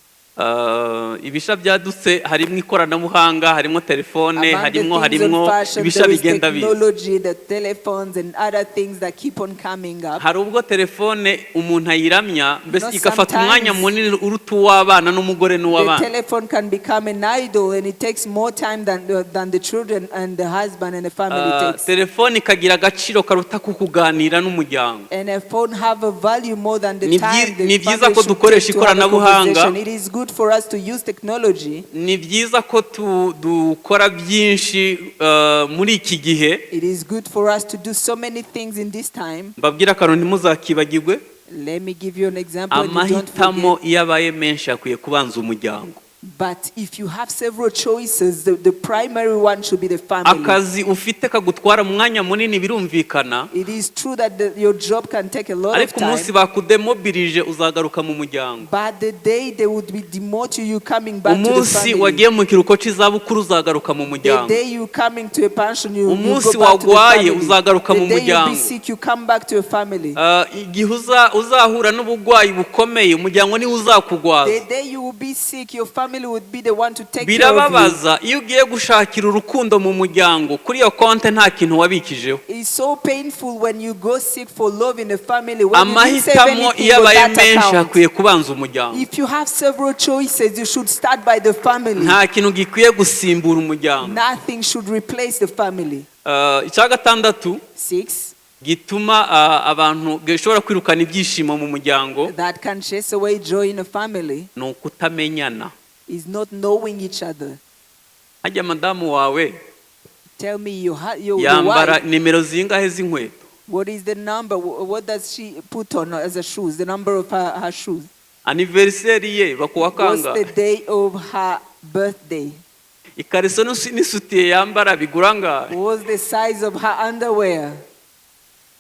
Ibisha byadutse harimo ikoranabuhanga, harimo telefone, Among the harimo things harimo on fashion, ibisha there is bigenda biza. technology, the telephones, and other things that keep on coming up. Hari ubwo telefone umuntu ayiramya mbese You know, igafata umwanya sometimes munini uruta uw'abana n'umugore the n'uw'abana. Telephone can become an idol, and it takes more time than the children and the husband and the family takes. Telefone ikagira agaciro karuta ku kuganira n'umuryango. And a phone have a value more than the Ni time the ni byiza family ko should dukoresha take to have a ikoranabuhanga. Conversation. It is good for us to use technology. Ni byiza ko dukora byinshi muri iki gihe. It is good for us to do so many things in this time. Mbabwire akantu ntimuzakibagirwe. Let me give you an example, and you don't Amahitamo forget. iyo abaye menshi akwiye kubanza umuryango. But if you have several choices, the primary one should be the family. Akazi ufite kagutwara umwanya munini birumvikana. It is true that your job can take a lot of Ariko umunsi time. bakudemobilije uzagaruka mu muryango. But the day they would be demote you, you coming back to the Umunsi family. wagiye mu kiruhuko cy'izabukuru uzagaruka mu The muryango. day you coming to a pension, you Umunsi go back to the wagwaye family. uzagaruka The mu day you be muryango. sick, you come back to your family. Ah, igihe uzahura n'uburwayi bukomeye umuryango niwo uzakugwaza. The day you will be sick, your family would be the one to take care of you. Birababaza iyo ugiye gushakira urukundo mu muryango kuri iyo konte nta kintu wabikijeho. It's so painful when you go seek for love in the family when you didn't save Amahitamo anything iyo on abaye that menshi account. hakwiye kubanza umuryango. If you have several choices, you should start by the family. Nta kintu gikwiye gusimbura umuryango. Nothing should replace the family. Ah, icya gatandatu Six, gituma abantu gishobora kwirukana ibyishimo mu muryango that can chase away joy in a family ni ukutamenyana. is not knowing each other. Hajya madamu wawe Tell me your yambara wife, nimero zingahe z'inkweto? what is the number? What does she put on as a shoes? The number of her shoes. Anniversaire ye bakuwa What's the kangahe? day of her birthday? Ikariso n'isutiye yambara bigura angahe? What's the size of her underwear?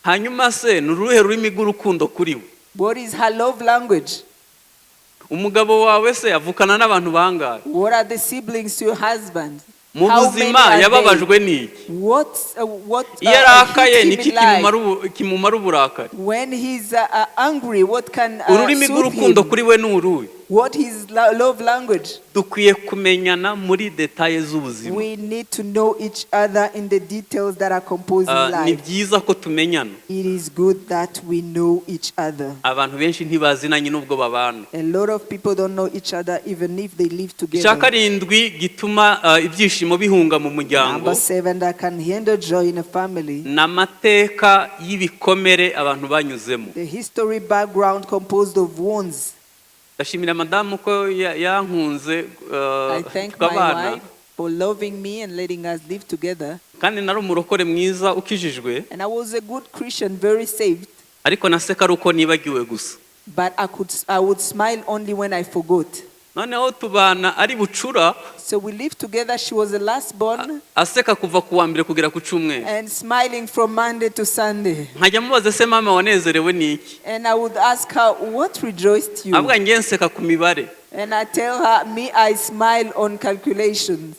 Hanyuma se ni uruhe rurimi rw'urukundo kuri we? What is her love language? Umugabo wawe se avukana n'abantu bangahe? What are the siblings to your husband? Mu How many buzima are they? yababajwe n'iki? What Iyo arakaye hit him niki in life? kimumara uburakari? When he's angry, what can Ururimi soothe rw'urukundo him? kuri we ni uruhe? What is love language? Dukwiye kumenyana muri detaye z'ubuzima. We need to know each other in the details that are composing Ni life. byiza ko tumenyana. It is good that we know each other. Abantu benshi ntibazinanye n'ubwo babana. A lot of people don't know each other even if they live Icya together. karindwi gituma ibyishimo bihunga mu muryango Number seven that can hinder joy in a family. ni amateka y'ibikomere abantu banyuzemo. The history background composed of wounds. Ndashimira madamu ko yankunze I thank my tukabana. wife for loving me and letting us live together. Kandi nari umurokore mwiza ukijijwe. And I was a good Christian, very saved, Ariko naseka ari uko nibagiwe gusa. but I would smile only when I forgot. Noneho tubana ari bucura. So we lived together. She was the last born Aseka kuva ku wa mbere kugera ku cyumweru. and smiling from Monday to Sunday. Nkajya mubaza se mama wanezerewe n'iki? And I would ask her, "What rejoiced you?" Avuga ngiye nseka ku mibare. And I tell her, "Me, I smile on calculations."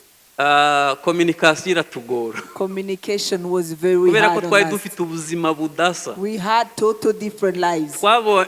Communication iratugora. Communication was very Kubera ko hard twari on us. dufite ubuzima budasa. We had total different lives.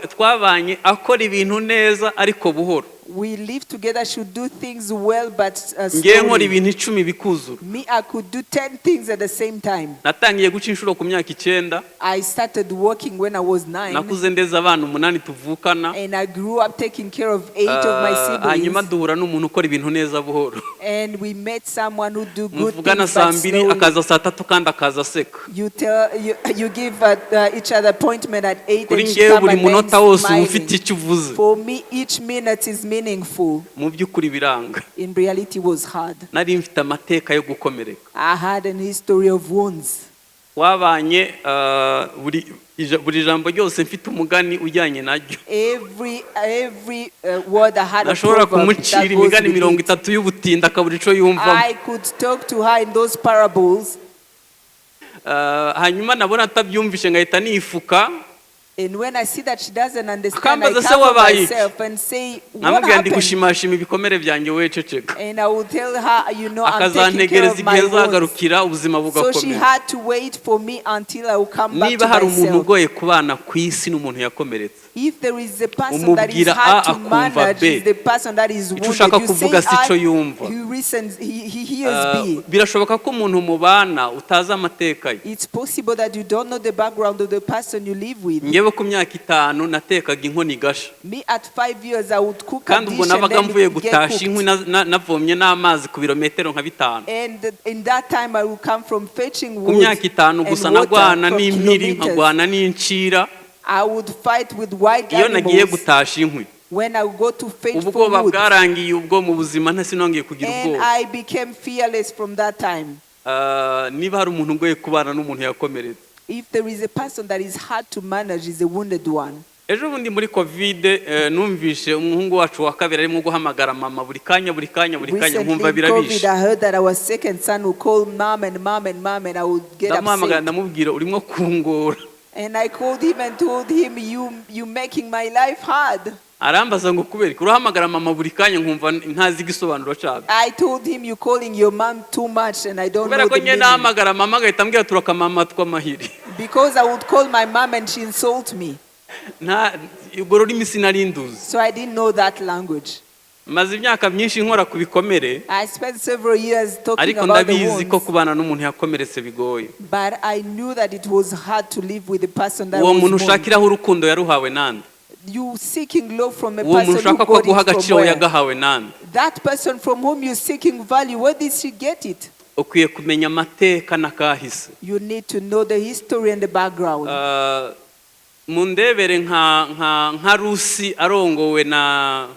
Twabanye akora ibintu neza ariko buhoro. We lived together, should do things well, but Ngewe nkora slowly. ibintu 10 bikuzura. Me, I could do 10 things at the same time. Natangiye guca inshuro ku myaka 9. I started working when I was 9, Nakuze ndeze abana 8 tuvukana. and I grew up taking care of 8 of my Hanyuma siblings. duhura n'umuntu ukora ibintu neza buhoro. And we met someone who do good Muvugana things, saa but 2 slowly. akaza saa 3 kandi akaza aseka. You give each other appointment at 8 Kuri and she ngewe come buri at 9 munota wose uba smiling. ufite icyo uvuze. For me, each minute is meaningful. Mu by'ukuri biranga. In reality, it was hard. Nari mfite amateka yo gukomereka. I had an history of wounds. Wabanye buri jambo ryose mfite umugani ujyanye naryo. Every word I had a Nashobora proverb kumucira that goes imigani with mirongo it. itatu y'ubutindi akabura ico yumvamo. I could talk to her in those parables, Hanyuma nabona atabyumvishe ngahita nifuka. and when I see that she doesn't understand, I Akambaza se cover wabaye iki? myself and say, "What Namubwira ndi happened?" gushimashima ibikomere byanjye wowe ceceka. And I will tell her, I'm taking care Akazantegereza of igihe my wounds. nzagarukira ubuzima So she bugakomera. had to wait for me until I will come back Niba to hari umuntu myself. ugoye kubana ku isi n'umuntu yakomeretse. If there is a person that is Umubwira hard A to akumva manage, B. is the person that is Icyo wounded. ushaka You say kuvuga si cyo A, yumva. he listens, he hears B. Birashoboka ko umuntu mubana utazi amateka ye. It's possible that you don't know the background of the person you live with. Ngewe ku myaka 5 natekaga inkono igasha. Me at 5 years, I would cook a Kandi ubwo dish and nabaga then mvuye it would get gutasha inkwi cooked. navomye n'amazi ku birometero nka 5. And in that time, I would come from fetching Ku wood myaka 5 and gusa water nagwana from n'impiri kilometers. nkagwana n'incira. I would fight with wild Iyo nagiye animals gutasha inkwi when I would go to fetch for ubwoba wood. bwarangiye ubwo mu buzima ntasinongeye kugira And ubwoba. I became fearless from that time. Niba hari umuntu ugoye kubana n'umuntu yakomeretse. If there is a person that is hard to manage, is a wounded one. Ejo bundi muri COVID numvishe umuhungu wacu wa kabiri arimo guhamagara mama buri kanya, buri kanya, buri kanya, Recently nkumva in COVID, birabishe. I heard that our second son would call mom and mom and mom, and I would get Ndamuhamagara, upset. ndamubwira, urimo kungora. And I called him and told him, You making my life hard." Arambaza ngo kubera iki urahamagara mama buri kanya, nkumva ntazi igisobanuro cyabyo. I told him, "You calling your mom too much, and I don't Kubera know ko the njye meaning." nahamagara mama agahita ambwira turakamama tw'amahiri. Because I would call my mom and she insult me. Nta urwo rurimi sinari nduzi. So I didn't know that language. Maze imyaka myinshi nkora ku bikomere, I spent several years talking ariko about the ndabizi ko wounds, kubana n'umuntu yakomeretse bigoye. but I knew that it was hard to live with the person that Uwo was muntu wounded. ushakiraho urukundo yaruhawe nande? You seeking love from a Uwo muntu person who ushaka ko got aguha it from agaciro where? yagahawe nande? That person from whom you're seeking value, where did she get it? Ukwiye kumenya amateka n'akahise. You need to know the history and the background. Ah, mundebere nka Rusi arongowe na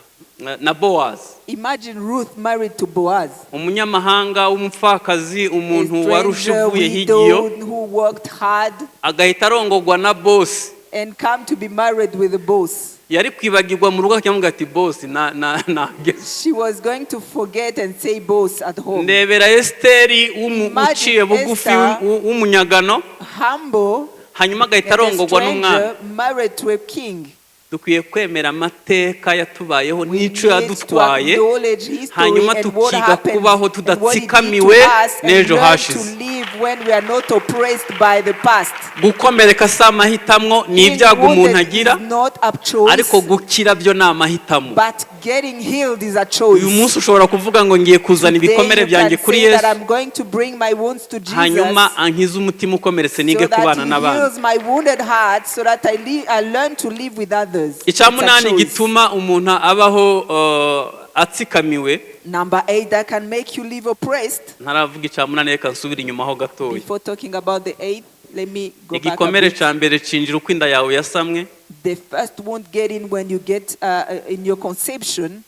Bowazi. Imagine Ruth married to Boaz, Umunyamahanga w'umupfakazi, a umuntu warushe stranger uvuye higiyo, widow who worked hard agahita arongogwa na bosi. And come to be married with the boss. Yari kwibagirwa mu rugo akavuga ati bosi na nageze. She was going to forget and say boss at home. Ndebera Esiteri Imagine uciye bugufi, Esther, w'umunyagano, humble hanyuma agahita and a arongogwa n'umwami. stranger married to a king. Dukwiye kwemera amateka yatubayeho We n'icyo need to yadutwaye, acknowledge history hanyuma and what tukiga happened kubaho and what it did to tudatsikamiwe us and n'ejo learn to hashize. live when we are not oppressed by the past. Gukomereka si amahitamwo, ni Being ibyago umuntu wounded agira, is not a choice, ariko gukira byo ni amahitamo. but getting healed is a choice. Uyu munsi ushobora kuvuga ngo ngiye kuzana Today ibikomere you byanjye can kuri say that Yesu, I'm going to bring my wounds to Jesus hanyuma ankize umutima ukomeretse, nige so that kubana he n'abandi. heals my wounded heart so that I learn to live with others. Icya It's a munani choice. gituma umuntu abaho atsikamiwe. Number eight that can make you live oppressed. Ntaravuga icya munani, reka nsubire inyuma ho gatoya. Before talking about the eighth, let me go back a Igikomere bit. cya mbere cinjira uko inda yawe yasamwe. The first wound get in when you get in your conception.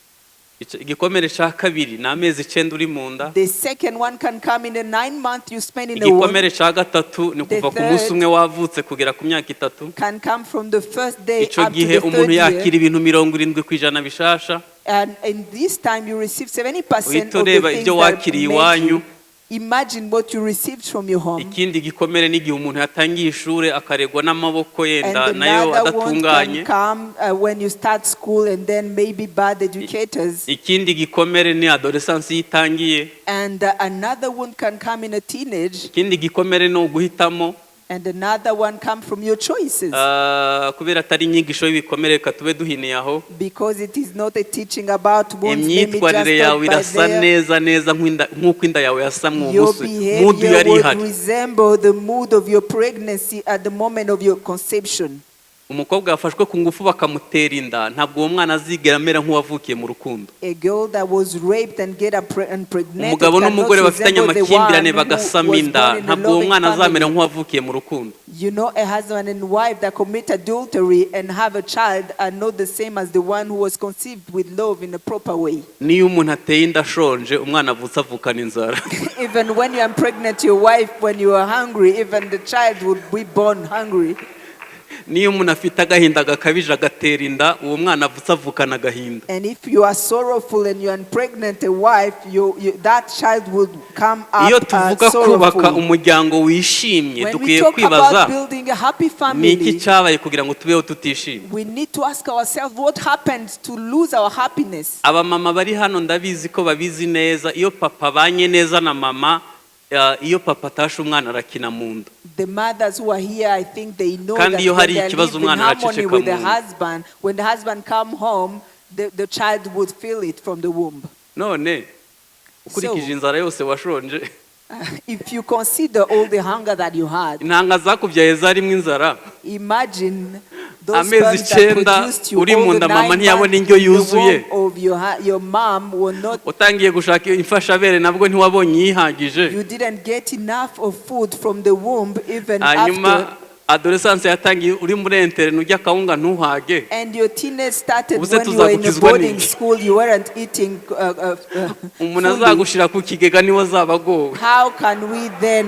Igikomere cya kabiri ni amezi 9 uri mu nda. The second one can come in the 9 months you spend in the womb. Igikomere cya gatatu ni The kuva ku munsi third umwe wavutse kugera ku myaka 3. can come from the first day Icyo up to gihe the umuntu third year. yakira ibintu 70% bishasha. And in this time you receive 70% Uhita of the ureba things ibyo that wakiriye made iwanyu. you. Imagine what you received from your home. Ikindi gikomere n'igihe umuntu yatangiye ishuri akaregwa n'amaboko yenda And nayo another one adatunganye. can come when you start school and then maybe bad educators. Ikindi gikomere ni adolescence iyo itangiye. And another one can come in a teenage. Ikindi gikomere ni uguhitamo. And another one come from your choices. Ah, kubera atari inyigisho y'ibikomere, reka tube duhiniye aho. Because it is not a teaching about wounds, let me just Imyitwarire yawe stop by irasa there. neza neza nk'uko inda yawe yasamwe uwo Your munsi, mood behavior yari would ihari. resemble the mood of your pregnancy at the moment of your conception. Umukobwa yafashwe ku ngufu bakamutera inda, ntabwo uwo mwana azigera amera nk'uwavukiye mu rukundo. A girl that was raped and get impregnated Umugabo cannot n'umugore bafitanye resemble the amakimbirane one who bagasama was inda, born in a ntabwo uwo loving mwana azamera family. nk'uwavukiye mu rukundo. A husband and wife that commit adultery and have a child are not the same as the one who was conceived with love in a proper way. Niyo umuntu ateye inda ashonje, umwana avutse avukana inzara. Even when you impregnate your wife when you are hungry, even the child would be born hungry. Niyo umuntu afite agahinda gakabije agatera inda, uwo mwana avutse avukana agahinda. And if you are sorrowful and you impregnate a wife, that child would come Iyo up tuvuga kubaka sorrowful. umuryango wishimye, When we dukwiye talk kwibaza about building a happy ni iki family, cyabaye kugira ngo tubeho tutishimye. we need to ask ourselves what happened to lose our happiness. Abamama bari hano ndabizi ko babizi neza, iyo papa abanye neza na mama, iyo papa atashe umwana arakina mu nda. The mothers who are here, I think they know Kandi that iyo when hari they ikibazo live in umwana harmony araceceka with the mu nda. husband, when the husband come home, the child would feel it from the womb. None ukurikije So- inzara yose washonje, If you consider all the hunger that you had, intanga zakubyaye zarimo inzara, imagine those amezi sperms that 9 produced you uri all mu the nda, mama 9 ntiyabona months indyo in the yuzuye. womb of your mom were not, Utangiye gushaka imfashabere nabwo ntiwabonye iyihagije. You didn't get enough of food from the womb even Hanyuma after. adolescence yatangiye uri muri interne ujya akawunga ntuhage. And your teenage started Ubuse when you were in a tuzagukizwa boarding n'iki? school, you weren't eating Umuntu fully. azagushira ku kigega niwe azaba agowe. How can we then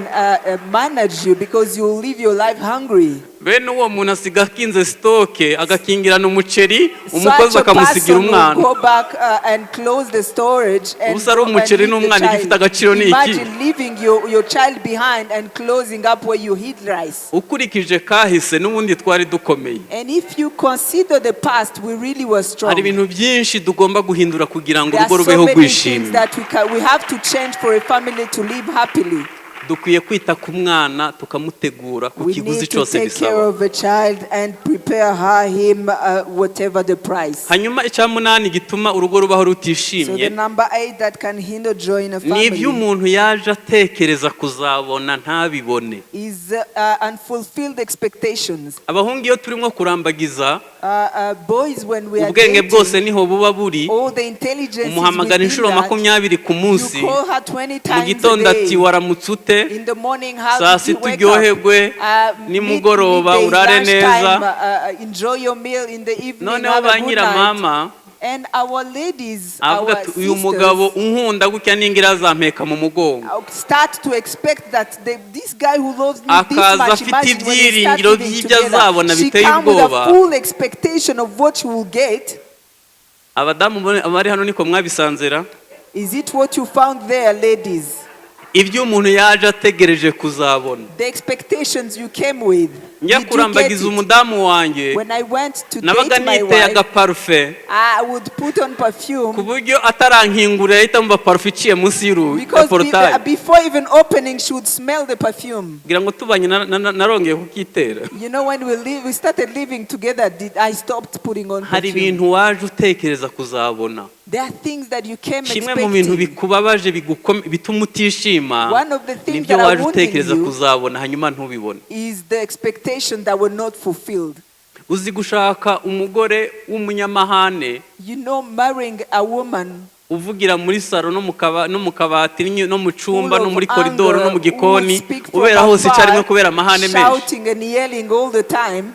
manage you? Because you will live your life hungry. Bene uwo muntu asiga akinze stock, agakingirana umuceri, umukozi Such a akamusigira person will umwana. go back and close the storage and Ubusa ari go and umuceri leave the n'umwana child. igifite agaciro ni iki? Imagine leaving your child behind and closing up where you hid rice. Ukurikije kahise, n'ubundi twari dukomeye. And if you consider the past, we really were strong. Hari ibintu byinshi tugomba guhindura kugira ngo There urugo are so rubeho many things rwishimye. that we have to change for a family to live happily. Dukwiye kwita ku mwana, tukamutegura ku We kiguzi need to cyose take care bisaba. of a child and prepare her, him, whatever the price. Hanyuma icya munani gituma urugo rubaho So the rutishimye number eight that can hinder joy in a ni family ibyo umuntu yaje atekereza kuzabona ntabibone. is unfulfilled expectations. Abahungu iyo turimo kurambagiza, Boys, when we are ubwenge dating, bwose niho buba buri. all the intelligence is Umuhamagara within inshuro that. 20 ku munsi. You call her 20 Mu times gitondo a ati day. "Waramutse ute?" In the morning, how Saa did you sita wake uryoherwe, up? Nimugoroba Midday, urare lunchtime, neza. Enjoy your meal in the evening, Noneho have ba a good night. nyiramama And our ladies, avuga our ati uyu mugabo sisters, unkunda gutya ningira azampeka mu mugongo. Start to expect that this guy who loves me this Akaza much, afite imagine when we start ibyiringiro living by'ibyo together, azabona she biteye come with a ubwoba. full expectation of what she will get. Abadamu bari hano niko mwabisanzera? Is it what you found there, ladies? Ibyo umuntu yaje ategereje kuzabona. The expectations you came with. Njya Did you get kurambagiza it? umudamu wanjye, When I went to nabaga date my niteye wife, agaparufe I would put on ku perfume buryo atarankingurira yahita amva parufe iciye munsi y'urugi ya because portail. before even opening, she would smell the perfume. Kugira ngo tubanye narongeye kukitera. When we started living together, did I stopped putting on Hari perfume. ibintu waje utekereza kuzabona. There are things that you came Kimwe mu bintu expecting. bikubabaje, bituma utishima, One of the things nibyo that are waje wounding utekereza you kuzabona hanyuma ntubibone. is the expectation that were not fulfilled. Uzi gushaka umugore w'umunyamahane, Marrying a woman uvugira muri salo no mu kabati no mu full cyumba no of muri koridoro no anger, mu who gikoni, would speak from ubera hose icyarimwe afar, kubera amahane menshi. shouting and yelling all the time.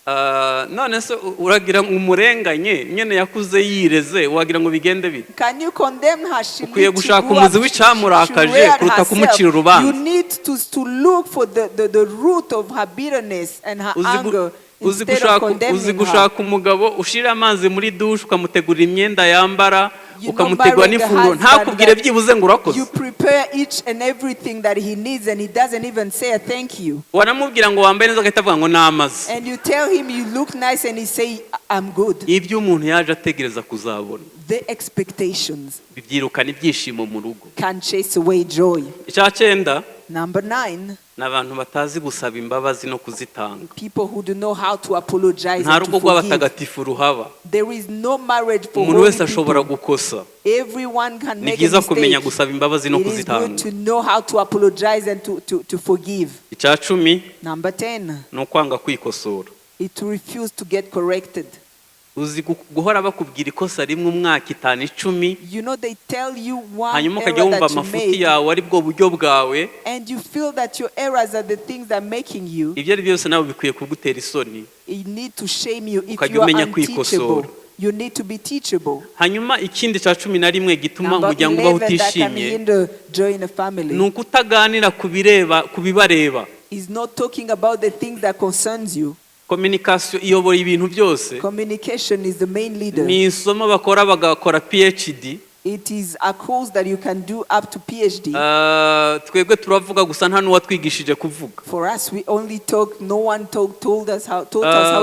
Ah, none se uragira ngo umurenganye? Nyine yakuze yireze, wagira ngo bigende bite? Can you condemn her? She Ukwiye she gushaka grew umuzi up, w'icyamurakaje she reared kuruta herself. kumucira urubanza. You need to look for the root of her bitterness and her Uzi anger uzi instead of gushaka uzi condemning her. gushaka umugabo ushira amazi muri dushe, ukamutegurira imyenda yambara, ukamutegura Marrying a n'ifunguro, husband ntakubwire that byibuze ngo urakoze. you prepare each and everything that he needs and he doesn't even say a thank you. Wanamubwira ngo wambaye neza, agahita avuga ngo ni amazi. And you tell him you look nice and he say, "I'm good." Ibyo umuntu yaje ategereza kuzabona The expectations bibyirukana ibyishimo mu rugo. can chase away joy. Icya cyenda Number nine, ni abantu batazi gusaba imbabazi no kuzitanga. People who do know how to apologize Nta and to rugo forgive. rw'abatagatifu ruhaba. There is no marriage for Umuntu holy wese ashobora people. gukosa. Everyone can Ni make a byiza kumenya mistake. gusaba imbabazi no It is kuzitanga. good to know how to apologize and to forgive. Icya cumi Number 10, ni ukwanga kwikosora. is to refuse to get corrected. Uzi guhora bakubwira ikosa rimwe umwaka, 5, 10, They tell you one hanyuma ukajya error wumva that you amafuti made, yawe ari bwo buryo bwawe. and you feel that your errors are the things that are making you. Ibyo ari byo byose nawe bikwiye kugutera isoni, It need to shame you if ukajya you are umenya unteachable. kwikosora. You need to be teachable. Hanyuma ikindi cya 11 gituma Number umuryango ubaho 11 that can utishimye hinder joy in a ni family ukutaganira ku bireba ku bibareba. Is not talking about the things that concerns you. Communication iyobora ibintu byose. Communication is the main leader. Ni isomo bakora bagakora PhD. It is a course that you can do up to PhD. Ah, twebwe turavuga gusa, nta n'uwatwigishije kuvuga. For us, we only talk. No one taught us how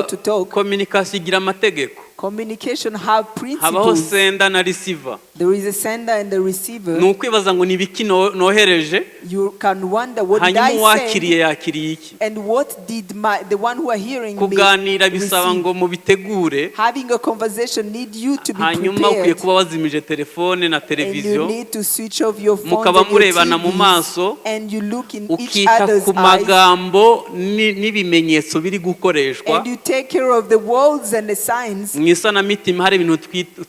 to talk. Communication igira amategeko. Communication have Habaho principles. sender na receiver. There is a sender and a receiver. Ni ukwibaza ngo ni ibiki nohereje, You can wonder, what did hanyuma I send uwakiriye yakiriye iki? And what did my the one who are hearing me Kuganira bisaba receive? ngo mubitegure. Having a conversation need you to be Hanyuma ukwiye prepared. kuba wazimije telefone na And you televiziyo, need to switch off your phones mukaba and your murebana mu TVs, maso, and you look in each ukita other's ku eyes, magambo n'ibimenyetso biri gukoreshwa. And you take care of the words and the signs. Mu isanamitima hari ibintu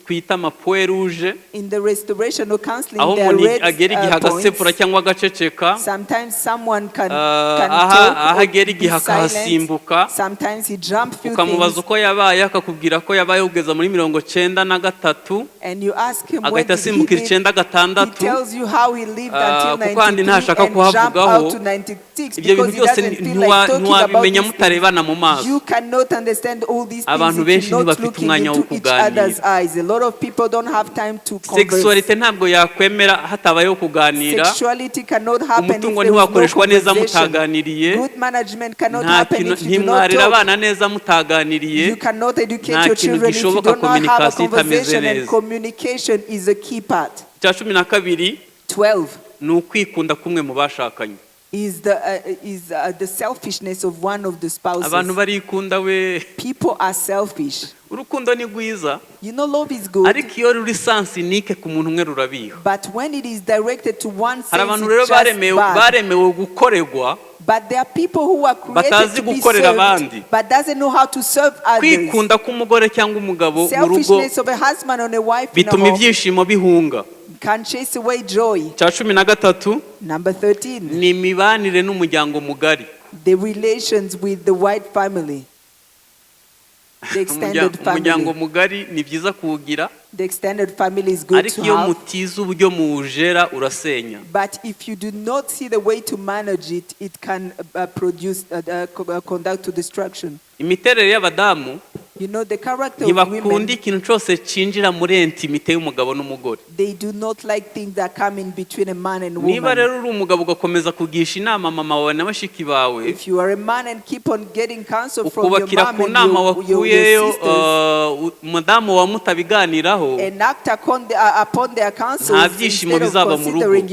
twita amapoint rouge, In the restoration or counseling, aho there are umuntu red agera igihe agasepfura points cyangwa agaceceka. agaceceka. Sometimes someone can, Ah, can aha- talk aho or agera be igihe silent. akahasimbuka. Sometimes he jump few Ukamubaza things uko yabaye, akakubwira ko yabaye kugeza muri 93, and you ask him when agahita did he asimbukira live. icyenda He gatandatu. tells you how he lived Ah, until kuko handi 93 ntashaka and jump kuhavugaho. out to 96 Ibyo bintu because he byose doesn't feel like talking about ntiwabimenya these things. mutarebana mu maso. You cannot understand all these things Abantu if benshi you're not ntibafite looking umwanya wo into each kuganira. other's eyes. A lot of people don't have time to converse. Sexuality ntabwo yakwemera hatabayeho kuganira. Sexuality cannot happen if Umutungo there is no ntiwakoreshwa neza conversation. mutaganiriye. Good management cannot Nta happen kintu if you do not ntimwarera talk. abana neza mutaganiriye. You cannot educate Nta your kintu children if you gishoboka do not have a communication itameze conversation, and neza. communication is a key part. Icya 12 12 ni ukwikunda kumwe mu bashakanye. is the selfishness of one of the spouses. Abantu barikunda we. People are selfish. Urukundo ni rwiza, You know, love is good, ariko iyo ruri sens unique ku muntu umwe rurabiha. but when it is directed to one Hari sense, abantu rero it's just baremewe bad. baremewe gukorerwa, But there are people who are created batazi to be gukorera served, abandi. but doesn't know how to serve others. Kwikunda k'umugore cyangwa umugabo mu rugo Selfishness of a husband and a wife in a bituma home ibyishimo bihunga. can chase away joy. Icya 13 Number 13, ni imibanire n'umuryango mugari. the relations with the white family, the extended Umuryango family. mugari ni byiza kuwugira, The extended family is good ariko to iyo have. mutize uburyo muwujera urasenya. But if you do not see the way to manage it, it can produce, conduct to destruction. Imiterere y'abadamu, You know, the character of ntibakunda women, ikintu cyose cyinjira muri intimité y'umugabo n'umugore. they do not like things that come in between a man and Niba woman. rero uri umugabo ugakomeza kugisha inama mama wawe na bashiki bawe, If you are a man and keep on getting counsel from your ukubakira mom ku and nama your wakuyeyo, sisters, umudamu wa mutabiganiraho, and act upon their counsels nta byishimo instead of bizaba mu rugo. considering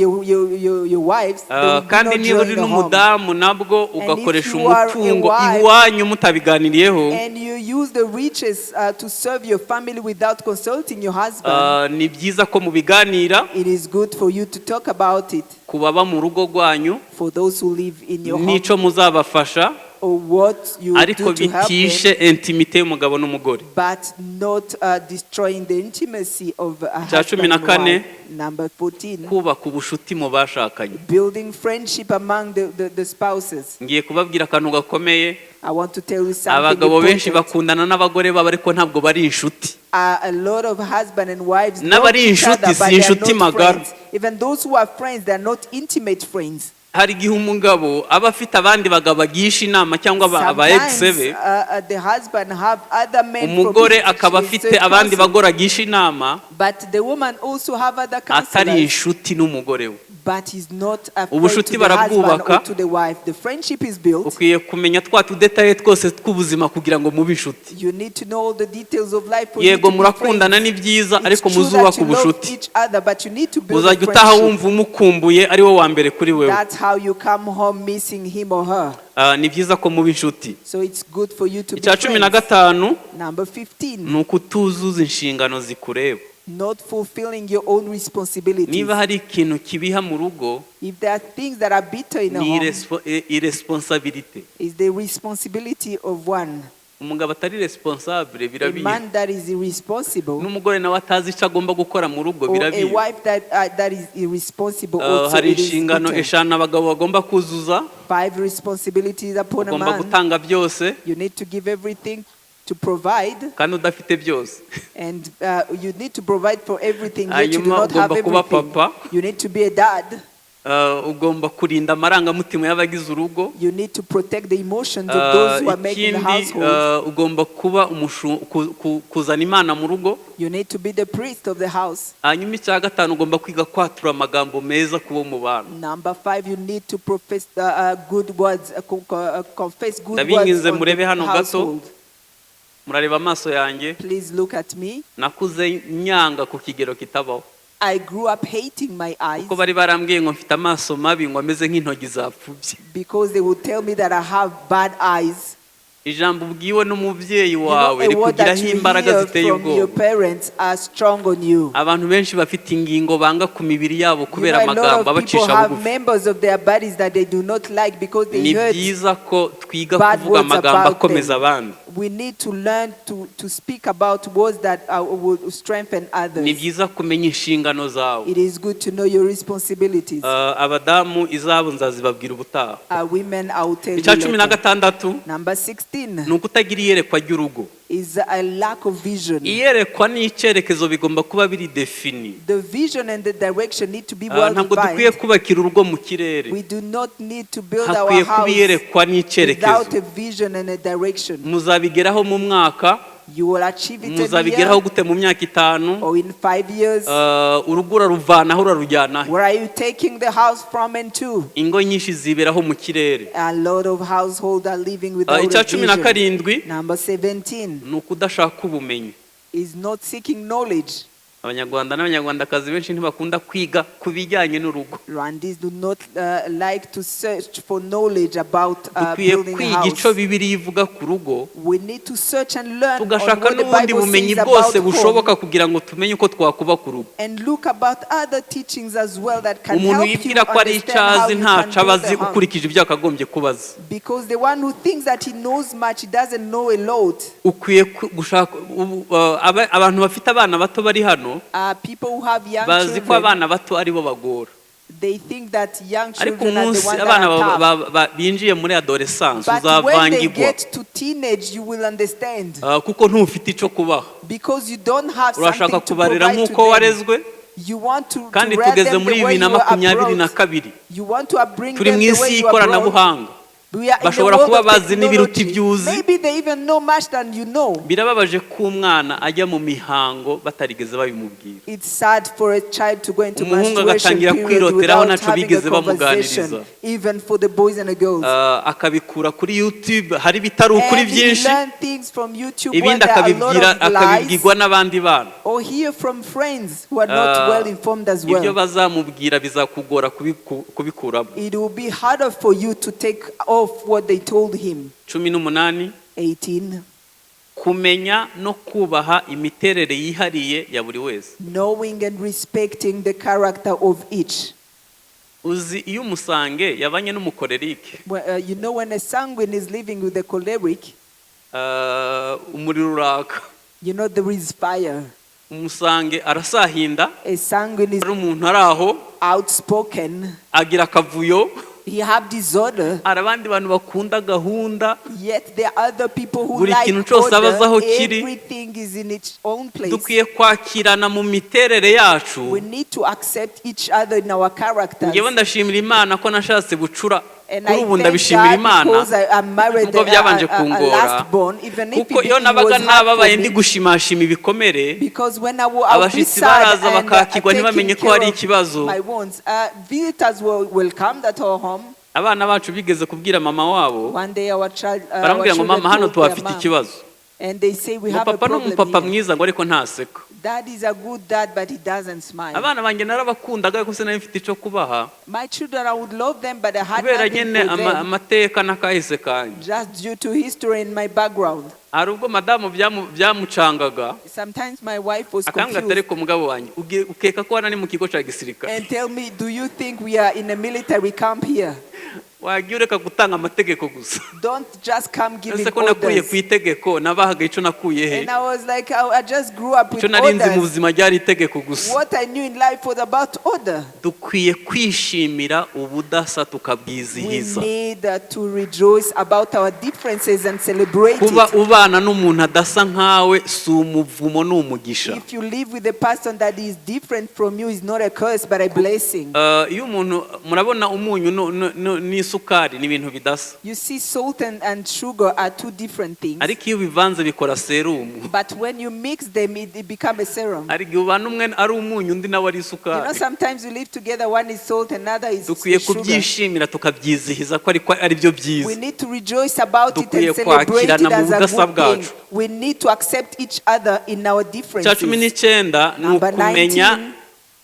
your wives, there will be Kandi no niba joy uri in the home. n'umudamu nabwo if ugakoresha you are a umutungo wife, iwanyu mutabiganiriyeho, and you use the riches to serve your family without consulting your husband, ni byiza ko mubiganira it is good for you to talk about it ku baba mu rugo rwanyu for those who live in your home n'icyo muzabafasha, or what you ariko do to help them, bitishe intimité y'umugabo n'umugore. but not destroying the intimacy of a Cya cumi husband na and kane, wife. Number 14, kubaka ubushuti mu bashakanye. building friendship among the spouses. Ngiye kubabwira akantu gakomeye. I want to tell you something Abagabo benshi important. bakundana n'abagore babo, ariko ntabwo bari inshuti. A lot of husband and wives love N'abari each inshuti other, si but they are inshuti not magara. friends. Even those who are friends, they are not intimate friends. Hari igihe umugabo aba afite abandi bagabo agisha inama cyangwa aba ex Sometimes be, the husband have other men from umugore his, akaba his afite third abandi counsel, bagore agisha inama, but the woman also have other atari counselors, inshuti n'umugore we. but he's not a friend Ubushuti to the husband or barabwubaka. to the wife. The friendship is built. Ukwiye kumenya twa tudetaye twose tw'ubuzima kugira ngo mube inshuti. You need to know all the details of life for you Yego to be murakundana friends. ni byiza, It's ariko true that muzubake you love ubushuti. each other, but you need to build a Uzajya utaha friendship. wumva umukumbuye, ari we wa mbere kuri wewe. That's how you come home missing him or her. Ah, ni byiza ko muba inshuti. So it's good for you to be Icya cumi na friends. gatanu Number 15, ni ukutuzuza inshingano zikureba. not fulfilling your own responsibilities. Niba hari ikintu kibiha mu rugo, If there are things that are bitter in a ni home, irresponsibility. is the responsibility of one. Umugabo atari responsable A birabiha, man that is irresponsible n'umugore nawe atazi icyo agomba gukora mu rugo or a birabiha. wife that is irresponsible also Hari it is inshingano bitter. eshanu abagabo bagomba kuzuza. Five responsibilities upon a Ugomba man. gutanga byose You need to give everything to provide, kandi udafite byose. and you need to provide for everything, yet you do Hanyuma not have ugomba kuba everything. papa. You need to be a dad. Ugomba kurinda amarangamutima y'abagize urugo. You need to protect the emotions of those who are making the Ikindi, household. ugomba kuba kuzana Imana mu rugo. You need to be the priest of the house. Hanyuma icya gatanu, ugomba kwiga kwatura amagambo meza kubo mu bantu. Number five, you need to profess good words, confess good words Ndabinginze on murebe the hano gato. household. Murareba amaso yanjye. Please look at me. Nakuze nyanga ku kigero kitabaho, I grew up hating my eyes kuko bari barambwiye ngo mfite amaso mabi, ngo ameze nk'intoki zapfubye. because they would tell me that I have bad eyes. Ijambo ubwiwe n'umubyeyi You know, wawe a word that rikugiraho you imbaraga hear ziteye from your ubwoba. parents are strong on you. Abantu benshi bafite ingingo banga ku mibiri yabo You kubera know, a lot amagambo of people abacisha have bugufi. members of their bodies that they do not like because they Ni heard byiza ko twiga bad kuvuga words amagambo about akomeza them. abandi. We need to learn to speak about words that will strengthen Ni others. byiza kumenya inshingano zawe. It is good to know your responsibilities. Abadamu izabo nzazibabwira ubutaha. Women, I will tell you Icya cumi na later. gatandatu Number 16 ni ukutagira iyerekwa ry'urugo. Is a lack of vision. Iyerekwa n'icyerekezo bigomba kuba biri défini. The vision and the direction need to be well Ntabwo dukwiye defined. kubakira urugo mu kirere. We do not need to build our Hakwiye kuba house iyerekwa n'icyerekezo. without a vision and a direction. Muzabigeraho mu mwaka? You will achieve it in a Muzabigeraho year gute mu myaka 5? Or in 5 years. Urugo uraruvanaho urarujyana he? Where are you taking the house from and to? Ingo nyinshi ziberaho mu kirere. A lot of households are living without Icya a cumi na vision. karindwi Number 17 ni ukudashaka ubumenyi. Is not seeking knowledge. Abanyarwanda n'Abanyarwandakazi benshi ntibakunda kwiga ku bijyanye n'urugo. Rwandese do not like to search for knowledge about Dukwiye building a kwiga icyo house. Bibiliya ivuga ku rugo, We need to search and learn on tugashaka what the n'ubundi Bible bumenyi says bwose about home bushoboka kugira ngo tumenye uko twakubaka urugo. And look about other teachings as well that can Umuntu help you yibwira ko ari understand icyo how azi you ntaco can aba build azi a home. ukurikije ibyo yakagombye kuba azi. Because the one who thinks that he knows much, he doesn't know a lot. Ukwiye gushaka abantu bafite abana bato bari hano People who have young bazi ko children, abana bato aribo bagora. They think that young Ariko children are the umunsi ones that abana are tough. binjiye muri adolescence, But when they uzavangirwa. get to teenage, you will understand. Kuko ntufite icyo kubaha. Because you don't have Urashaka something to kubarera provide to nk'uko them. warezwe. You want to Kandi rear tugeze them muri the way bibiri na you were makumyabiri na brought. kabiri. You want to upbring Turi them mu the isi way you are brought. y'ikoranabuhanga. We are in the Bashobora world kuba of bazi n'ibiruta technology. ibyo uzi. Maybe they even know much than you know. Birababaje ko umwana ajya mu mihango batarigeze babimubwira. It's sad for a child to go into Umuhungu menstruation agatangira period kwiroteraho without ntaco having a bigeze bamuganiriza. conversation, even for the boys and the girls. Akabikura kuri YouTube hari ibitari ukuri And he byinshi, learn things from YouTube where ibindi there are a lot akabibwira of lies, akabibwirwa n'abandi bana. Or hear from friends who are not well informed as Ibyo well. bazamubwira bizakugora kubikuramo. It will be harder for you to take off what they told him. 18. 18. Kumenya no kubaha imiterere yihariye ya buri wese. Knowing and respecting the character of each. Uzi iyo umusanguin yabanye n'umucolérique, Well, when a sanguine is living with a choleric, umuriro uraka. There is fire. Umusanguin arasahinda, A sanguine is ari umuntu ari aho, outspoken. agira akavuyo. He have disorder. Hari abandi bantu bakunda gahunda. Yet there are other people who Buri like kintu cyose aba azi aho order. kiri. Everything is in its own place. Dukwiye kwakirana mu miterere yacu. We need to accept each other in our characters. Ngewe ndashimira Imana ko nashatse bucura. And Kuri I ubu thank ndabishimira God Imana because I am married kuko byabanje a kungora, last born, even if kuko it, iyo it nabaga was hard nababaye for ndi me, gushimashima ibikomere, because when I will, I would be abashitsi sad baraza and bakakirwa ntibamenye taking ko hari care of ikibazo. my wounds, visitors will come at our home. Abana bacu bigeze kubwira mama wabo, One day our child, our baramubwira ngo children mama hano told their tuhafite mom, ikibazo. and they say we Ngo have a papa ni problem umupapa here. mwiza ngo ariko ntaseka. Dad is a good dad, but he doesn't smile. Abana banjye narabakundaga ariko sinari mfite icyo kubaha, My children, I would love them, but I had kubera nothing nyine for them, amateka n'akahise kanjye. just due to history and my background. Hari ubwo madamu byamucangaga, Sometimes my wife was akambwira ati confused ariko mugabo wanjye ukeka ko hano ari mu kigo cya gisirikare? And tell me, "Do you think we are in a military camp here? Wagiye ureka gutanga amategeko gusa. Don't just come giving Ese ko nakuriye orders." ku itegeko nabahaga icyo nakuye he? And I was like, I just grew up with Icyo nari nzi mu orders. buzima ryari itegeko gusa. What I knew in life was about order. Dukwiye kwishimira ubudasa We tukabwizihiza. need to rejoice about our differences and celebrate Kuba it. ubana n'umuntu adasa nkawe si umuvumo, ni umugisha. If you live with a person that is different from you, is not a curse but a blessing. Iyo umuntu murabona umunyu n'isukari ni ibintu bidasa, You see, salt and sugar are two different things. ariko iyo ubivanze bikora serumu. But when you mix them, it becomes a serum. Hari igihe ubana umwe ari umunyu undi nawe ari isukari. Sometimes you live together, one is salt, another is Dukwiye sugar. kubyishimira tukabyizihiza ko ariko ari byo We byiza. need to rejoice about it Dukwiye and celebrate it kwakirana mu as a budasa good thing. bwacu. We need to accept each other in our Icya differences. 19 ni Number ukumenya 19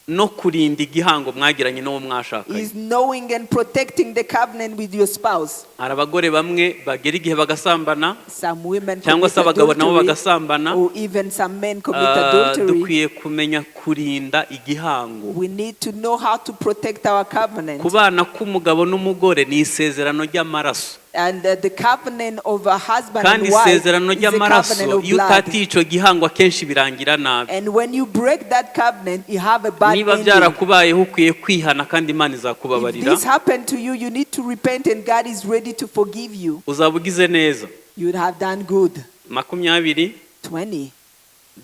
no kurinda igihango mwagiranye n'uwo mwashakanye. is knowing and protecting the covenant with your spouse. Hari abagore bamwe bagera igihe bagasambana, Some women cyangwa commit se abagabo nabo adultery, bagasambana. or even some men commit adultery. Dukwiye kumenya kurinda igihango. We need to know how to protect our covenant. Kubana k'umugabo n'umugore ni isezerano ry'amaraso. And the covenant of a husband Kandi and wife isezerano is a ry'amaraso, covenant of iyo blood. utatiye icyo gihango, akenshi birangira nabi. And when you break that covenant, you have a bad Niba ending. byarakubayeho, ukwiye kwihana kandi Imana If izakubabarira. this happened to you, you need to repent and God is ready to forgive you. Uzaba ugize neza. You would have done good. 20. 20.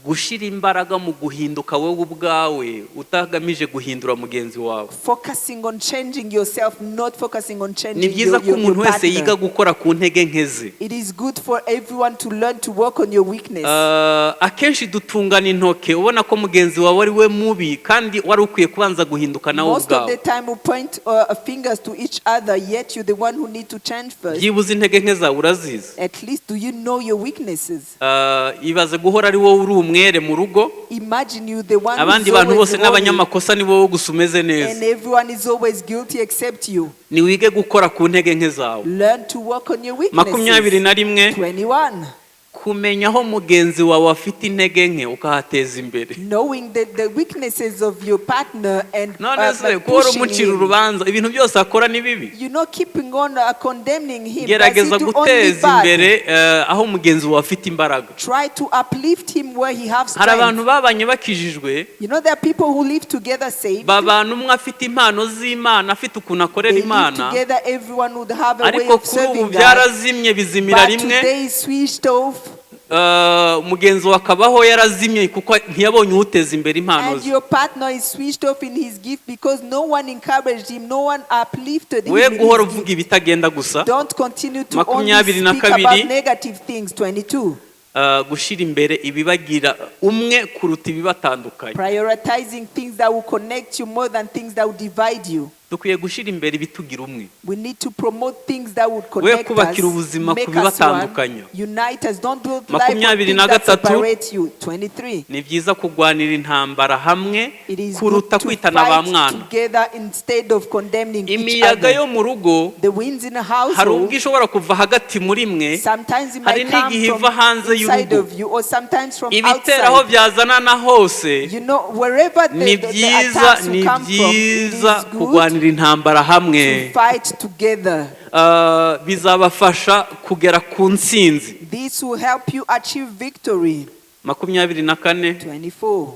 Gushyira imbaraga mu guhinduka wowe ubwawe, utagamije guhindura mugenzi wawe. Focusing on changing yourself, not focusing on changing Ni byiza your, ko your, your umuntu wese yiga partner. gukora ku ntege nke ze. It is good for everyone to learn to work on your weakness. Akenshi dutungana intoke ubona ko mugenzi wawe ari we mubi, kandi wari ukwiye kubanza guhinduka nawe Most of ubwawe. the time we point fingers to each other, yet you're the one who need to change first. Byibuze intege nke zawe urazizi. At least do you know your weaknesses? Ibaze guhora ari wowe uri umwere mu rugo, Imagine you the one abandi who's bantu always bose wrong, n'abanyamakosa, ni wowe gusa umeze neza. and everyone is always guilty except you. Niwige gukora ku ntege nke zawe. Learn to work on your makumyabiri weaknesses. na rimwe 21. Kumenya aho mugenzi wawe afite intege nke ukahateza imbere. Knowing the weaknesses of your partner and None se but guhora pushing umucira him. urubanza, ibintu byose akora ni bibi? You're not keeping on condemning him. Does Gerageza he do only guteza bad? imbere aho mugenzi wawe afite imbaraga. Try to uplift him where he has Hari abantu strength. babanye bakijijwe, There are people who live together saved. babana, umwe afite impano z'Imana, afite ukuntu akorera They live Imana, together, everyone would have a way ariko of kuri ubu serving God. byarazimye, bizimira But rimwe. today is switched off, Mugenzi we akabaho yarazimye kuko ntiyabonye uwuteza imbere impano and ze. your partner is switched off in his gift because no one encouraged him, no one uplifted him We in guhora his uvuga gift. ibitagenda gusa. Don't continue to only makumyabiri na speak kabiri. about negative things. 22. Gushyira imbere ibibagira umwe kuruta ibibatandukanya. Prioritizing things that will connect you more than things that will divide you. Dukwiye gushyira imbere ibitugira umwe. We need to promote things that would We connect us, kubakira ubuzima ku make us bibatandukanya. one, unite us. Don't build life on Makumyabiri things na that gatatu. separate you. 23. Ni byiza kurwanira intambara hamwe It is kuruta good to kwitana ba fight mwana. together instead of condemning each Imiyaga yo other. mu rugo, The winds in a hari ubwo household, ishobora kuva hagati muri mwe, sometimes it hari might come n'igihe from iva hanze inside y'urugo. of you or sometimes from Ibitera aho outside. byazanana hose, Wherever ni the byiza, attacks will ni come from, it byiza is good kurwanira intambara hamwe. to fight together. Bizabafasha kugera ku ntsinzi. This will help you achieve victory. 24. 24.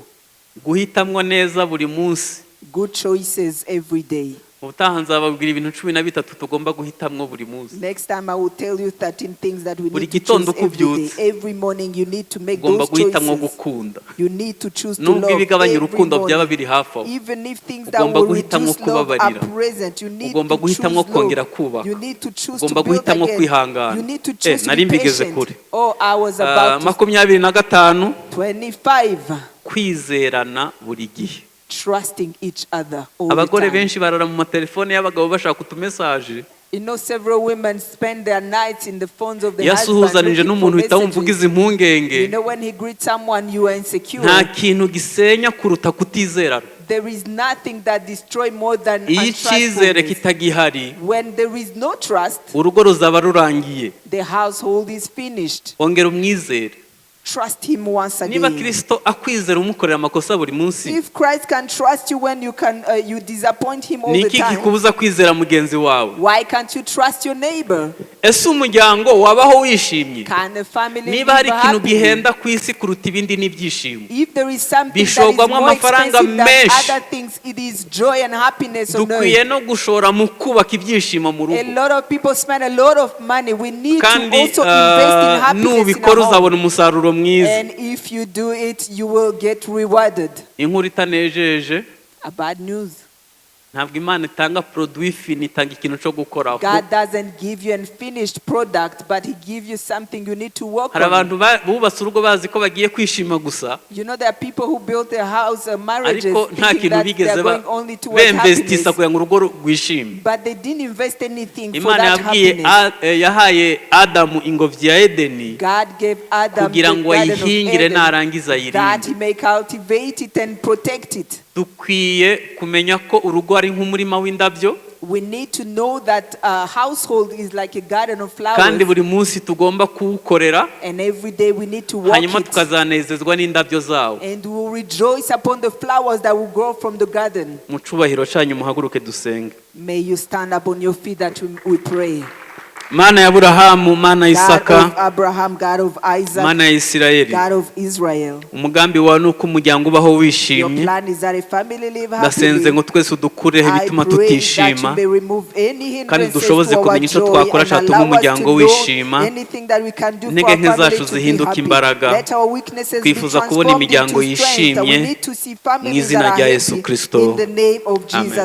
Guhitamwo neza buri munsi. Good choices every day. Ubutaha nzababwira ibintu 13 tugomba guhitamwo buri munsi. Next time I will tell you 13 things that we Buri need to gitondo choose uko every day. ubyutse, Every morning you need to make ugomba those guhitamwo choices. gukunda. You need to choose to Nubwo love ibigabanya every urukundo byaba morning. biri hafi aho, Even if things that ugomba will guhitamwo reduce love are kubabarira. present, you need Ugomba to guhitamwo choose kongera love. kubaka. You need to choose to Ugomba build guhitamwo again. kwihangana. You need to choose to Nari be mbigeze patient. kure. Oh, I was about to 25. 25. Kwizerana buri gihe. Trusting each other all the Abagore time. benshi barara mu matelefone y'abagabo bashaka utumesaje. Several women spend their nights in the phones of the Iyo husband asuhuzanije looking for n'umuntu uhita wumva messages. ugize impungenge. When he greets someone, you are insecure. Nta kintu gisenya kuruta kutizerana. There is nothing that destroys more than Iyo icyizere untrustfulness. kitagihari, When there is no trust, urugo ruzaba rurangiye. the household is finished. Ongera umwizere. Trust him once Niba again. Kirisito akwizera umukorera amakosa buri munsi, If Christ can trust you when you disappoint him all ni the iki time, kikubuza kwizera mugenzi wawe? why can't you trust your neighbor? Ese umuryango wabaho wishimye? Can a family Niba hari live ikintu happily? gihenda ku isi kuruta ibindi, n'ibyishimo. If there is something that is Bishorwamo more amafaranga expensive than menshi. other things, it is joy and happiness on Dukwiye earth. no gushora mu kubaka ibyishimo mu A rugo. lot of people spend a lot of money. We need to Kandi also invest in happiness in nubikora our home. uzabona umusaruro mwiza. And if you do it, you will get rewarded. Inkuru itanejeje: A bad news. ntabwo Imana itanga produit fini, itanga ikintu cyo gukoraho. God doesn't give you a finished product, but He gives you something you need to work Hari on. abantu bubatse urugo bazi ko bagiye kwishima gusa, There are people who built their house, marriages, ariko nta thinking kintu that bigeze they're going only towards bemvestisa happiness. kugira ngo urugo rwishime. But they didn't invest anything for Imana that yabwiye happiness. Yahaye Adamu ingobyi ya Edeni God gave Adam kugira the ngo Garden of ayihingire, Eden narangiza that ayirinde. he may cultivate it and protect it. Dukwiye kumenya ko urugo ari nk'umurima w'indabyo, We need to know that a household is like a garden of kandi flowers, buri munsi tugomba kuwukorera, and every day we need to walk hanyuma it, tukazanezezwa n'indabyo zawo. and we will rejoice upon the flowers that will grow from the garden. Mu cubahiro cyanyu muhaguruke dusenge. May you stand up on your feet that we pray. Mana ya Aburahamu, Mana ya God Isaka, of Abraham, God of Isaac, Mana ya Isirayeli, God of Israel. umugambi wawe ni uko umuryango ubaho Your wishimye. plan is that a family live Ndasenze happily. ngo twese udukureho I ibituma pray that you tutishima, may remove any kandi hindrances dushoboze to our kumenya icyo joy twakora and cyatuma allow us umuryango to know wishima. anything that we can do for Intege our nke family zacu to be zihinduke happy. imbaraga. Let our weaknesses be Twifuza kubona transformed imiryango into strength. We yishimye need to see mu families izina that rya are Yesu happy Kristo. in the name of Amen. Jesus.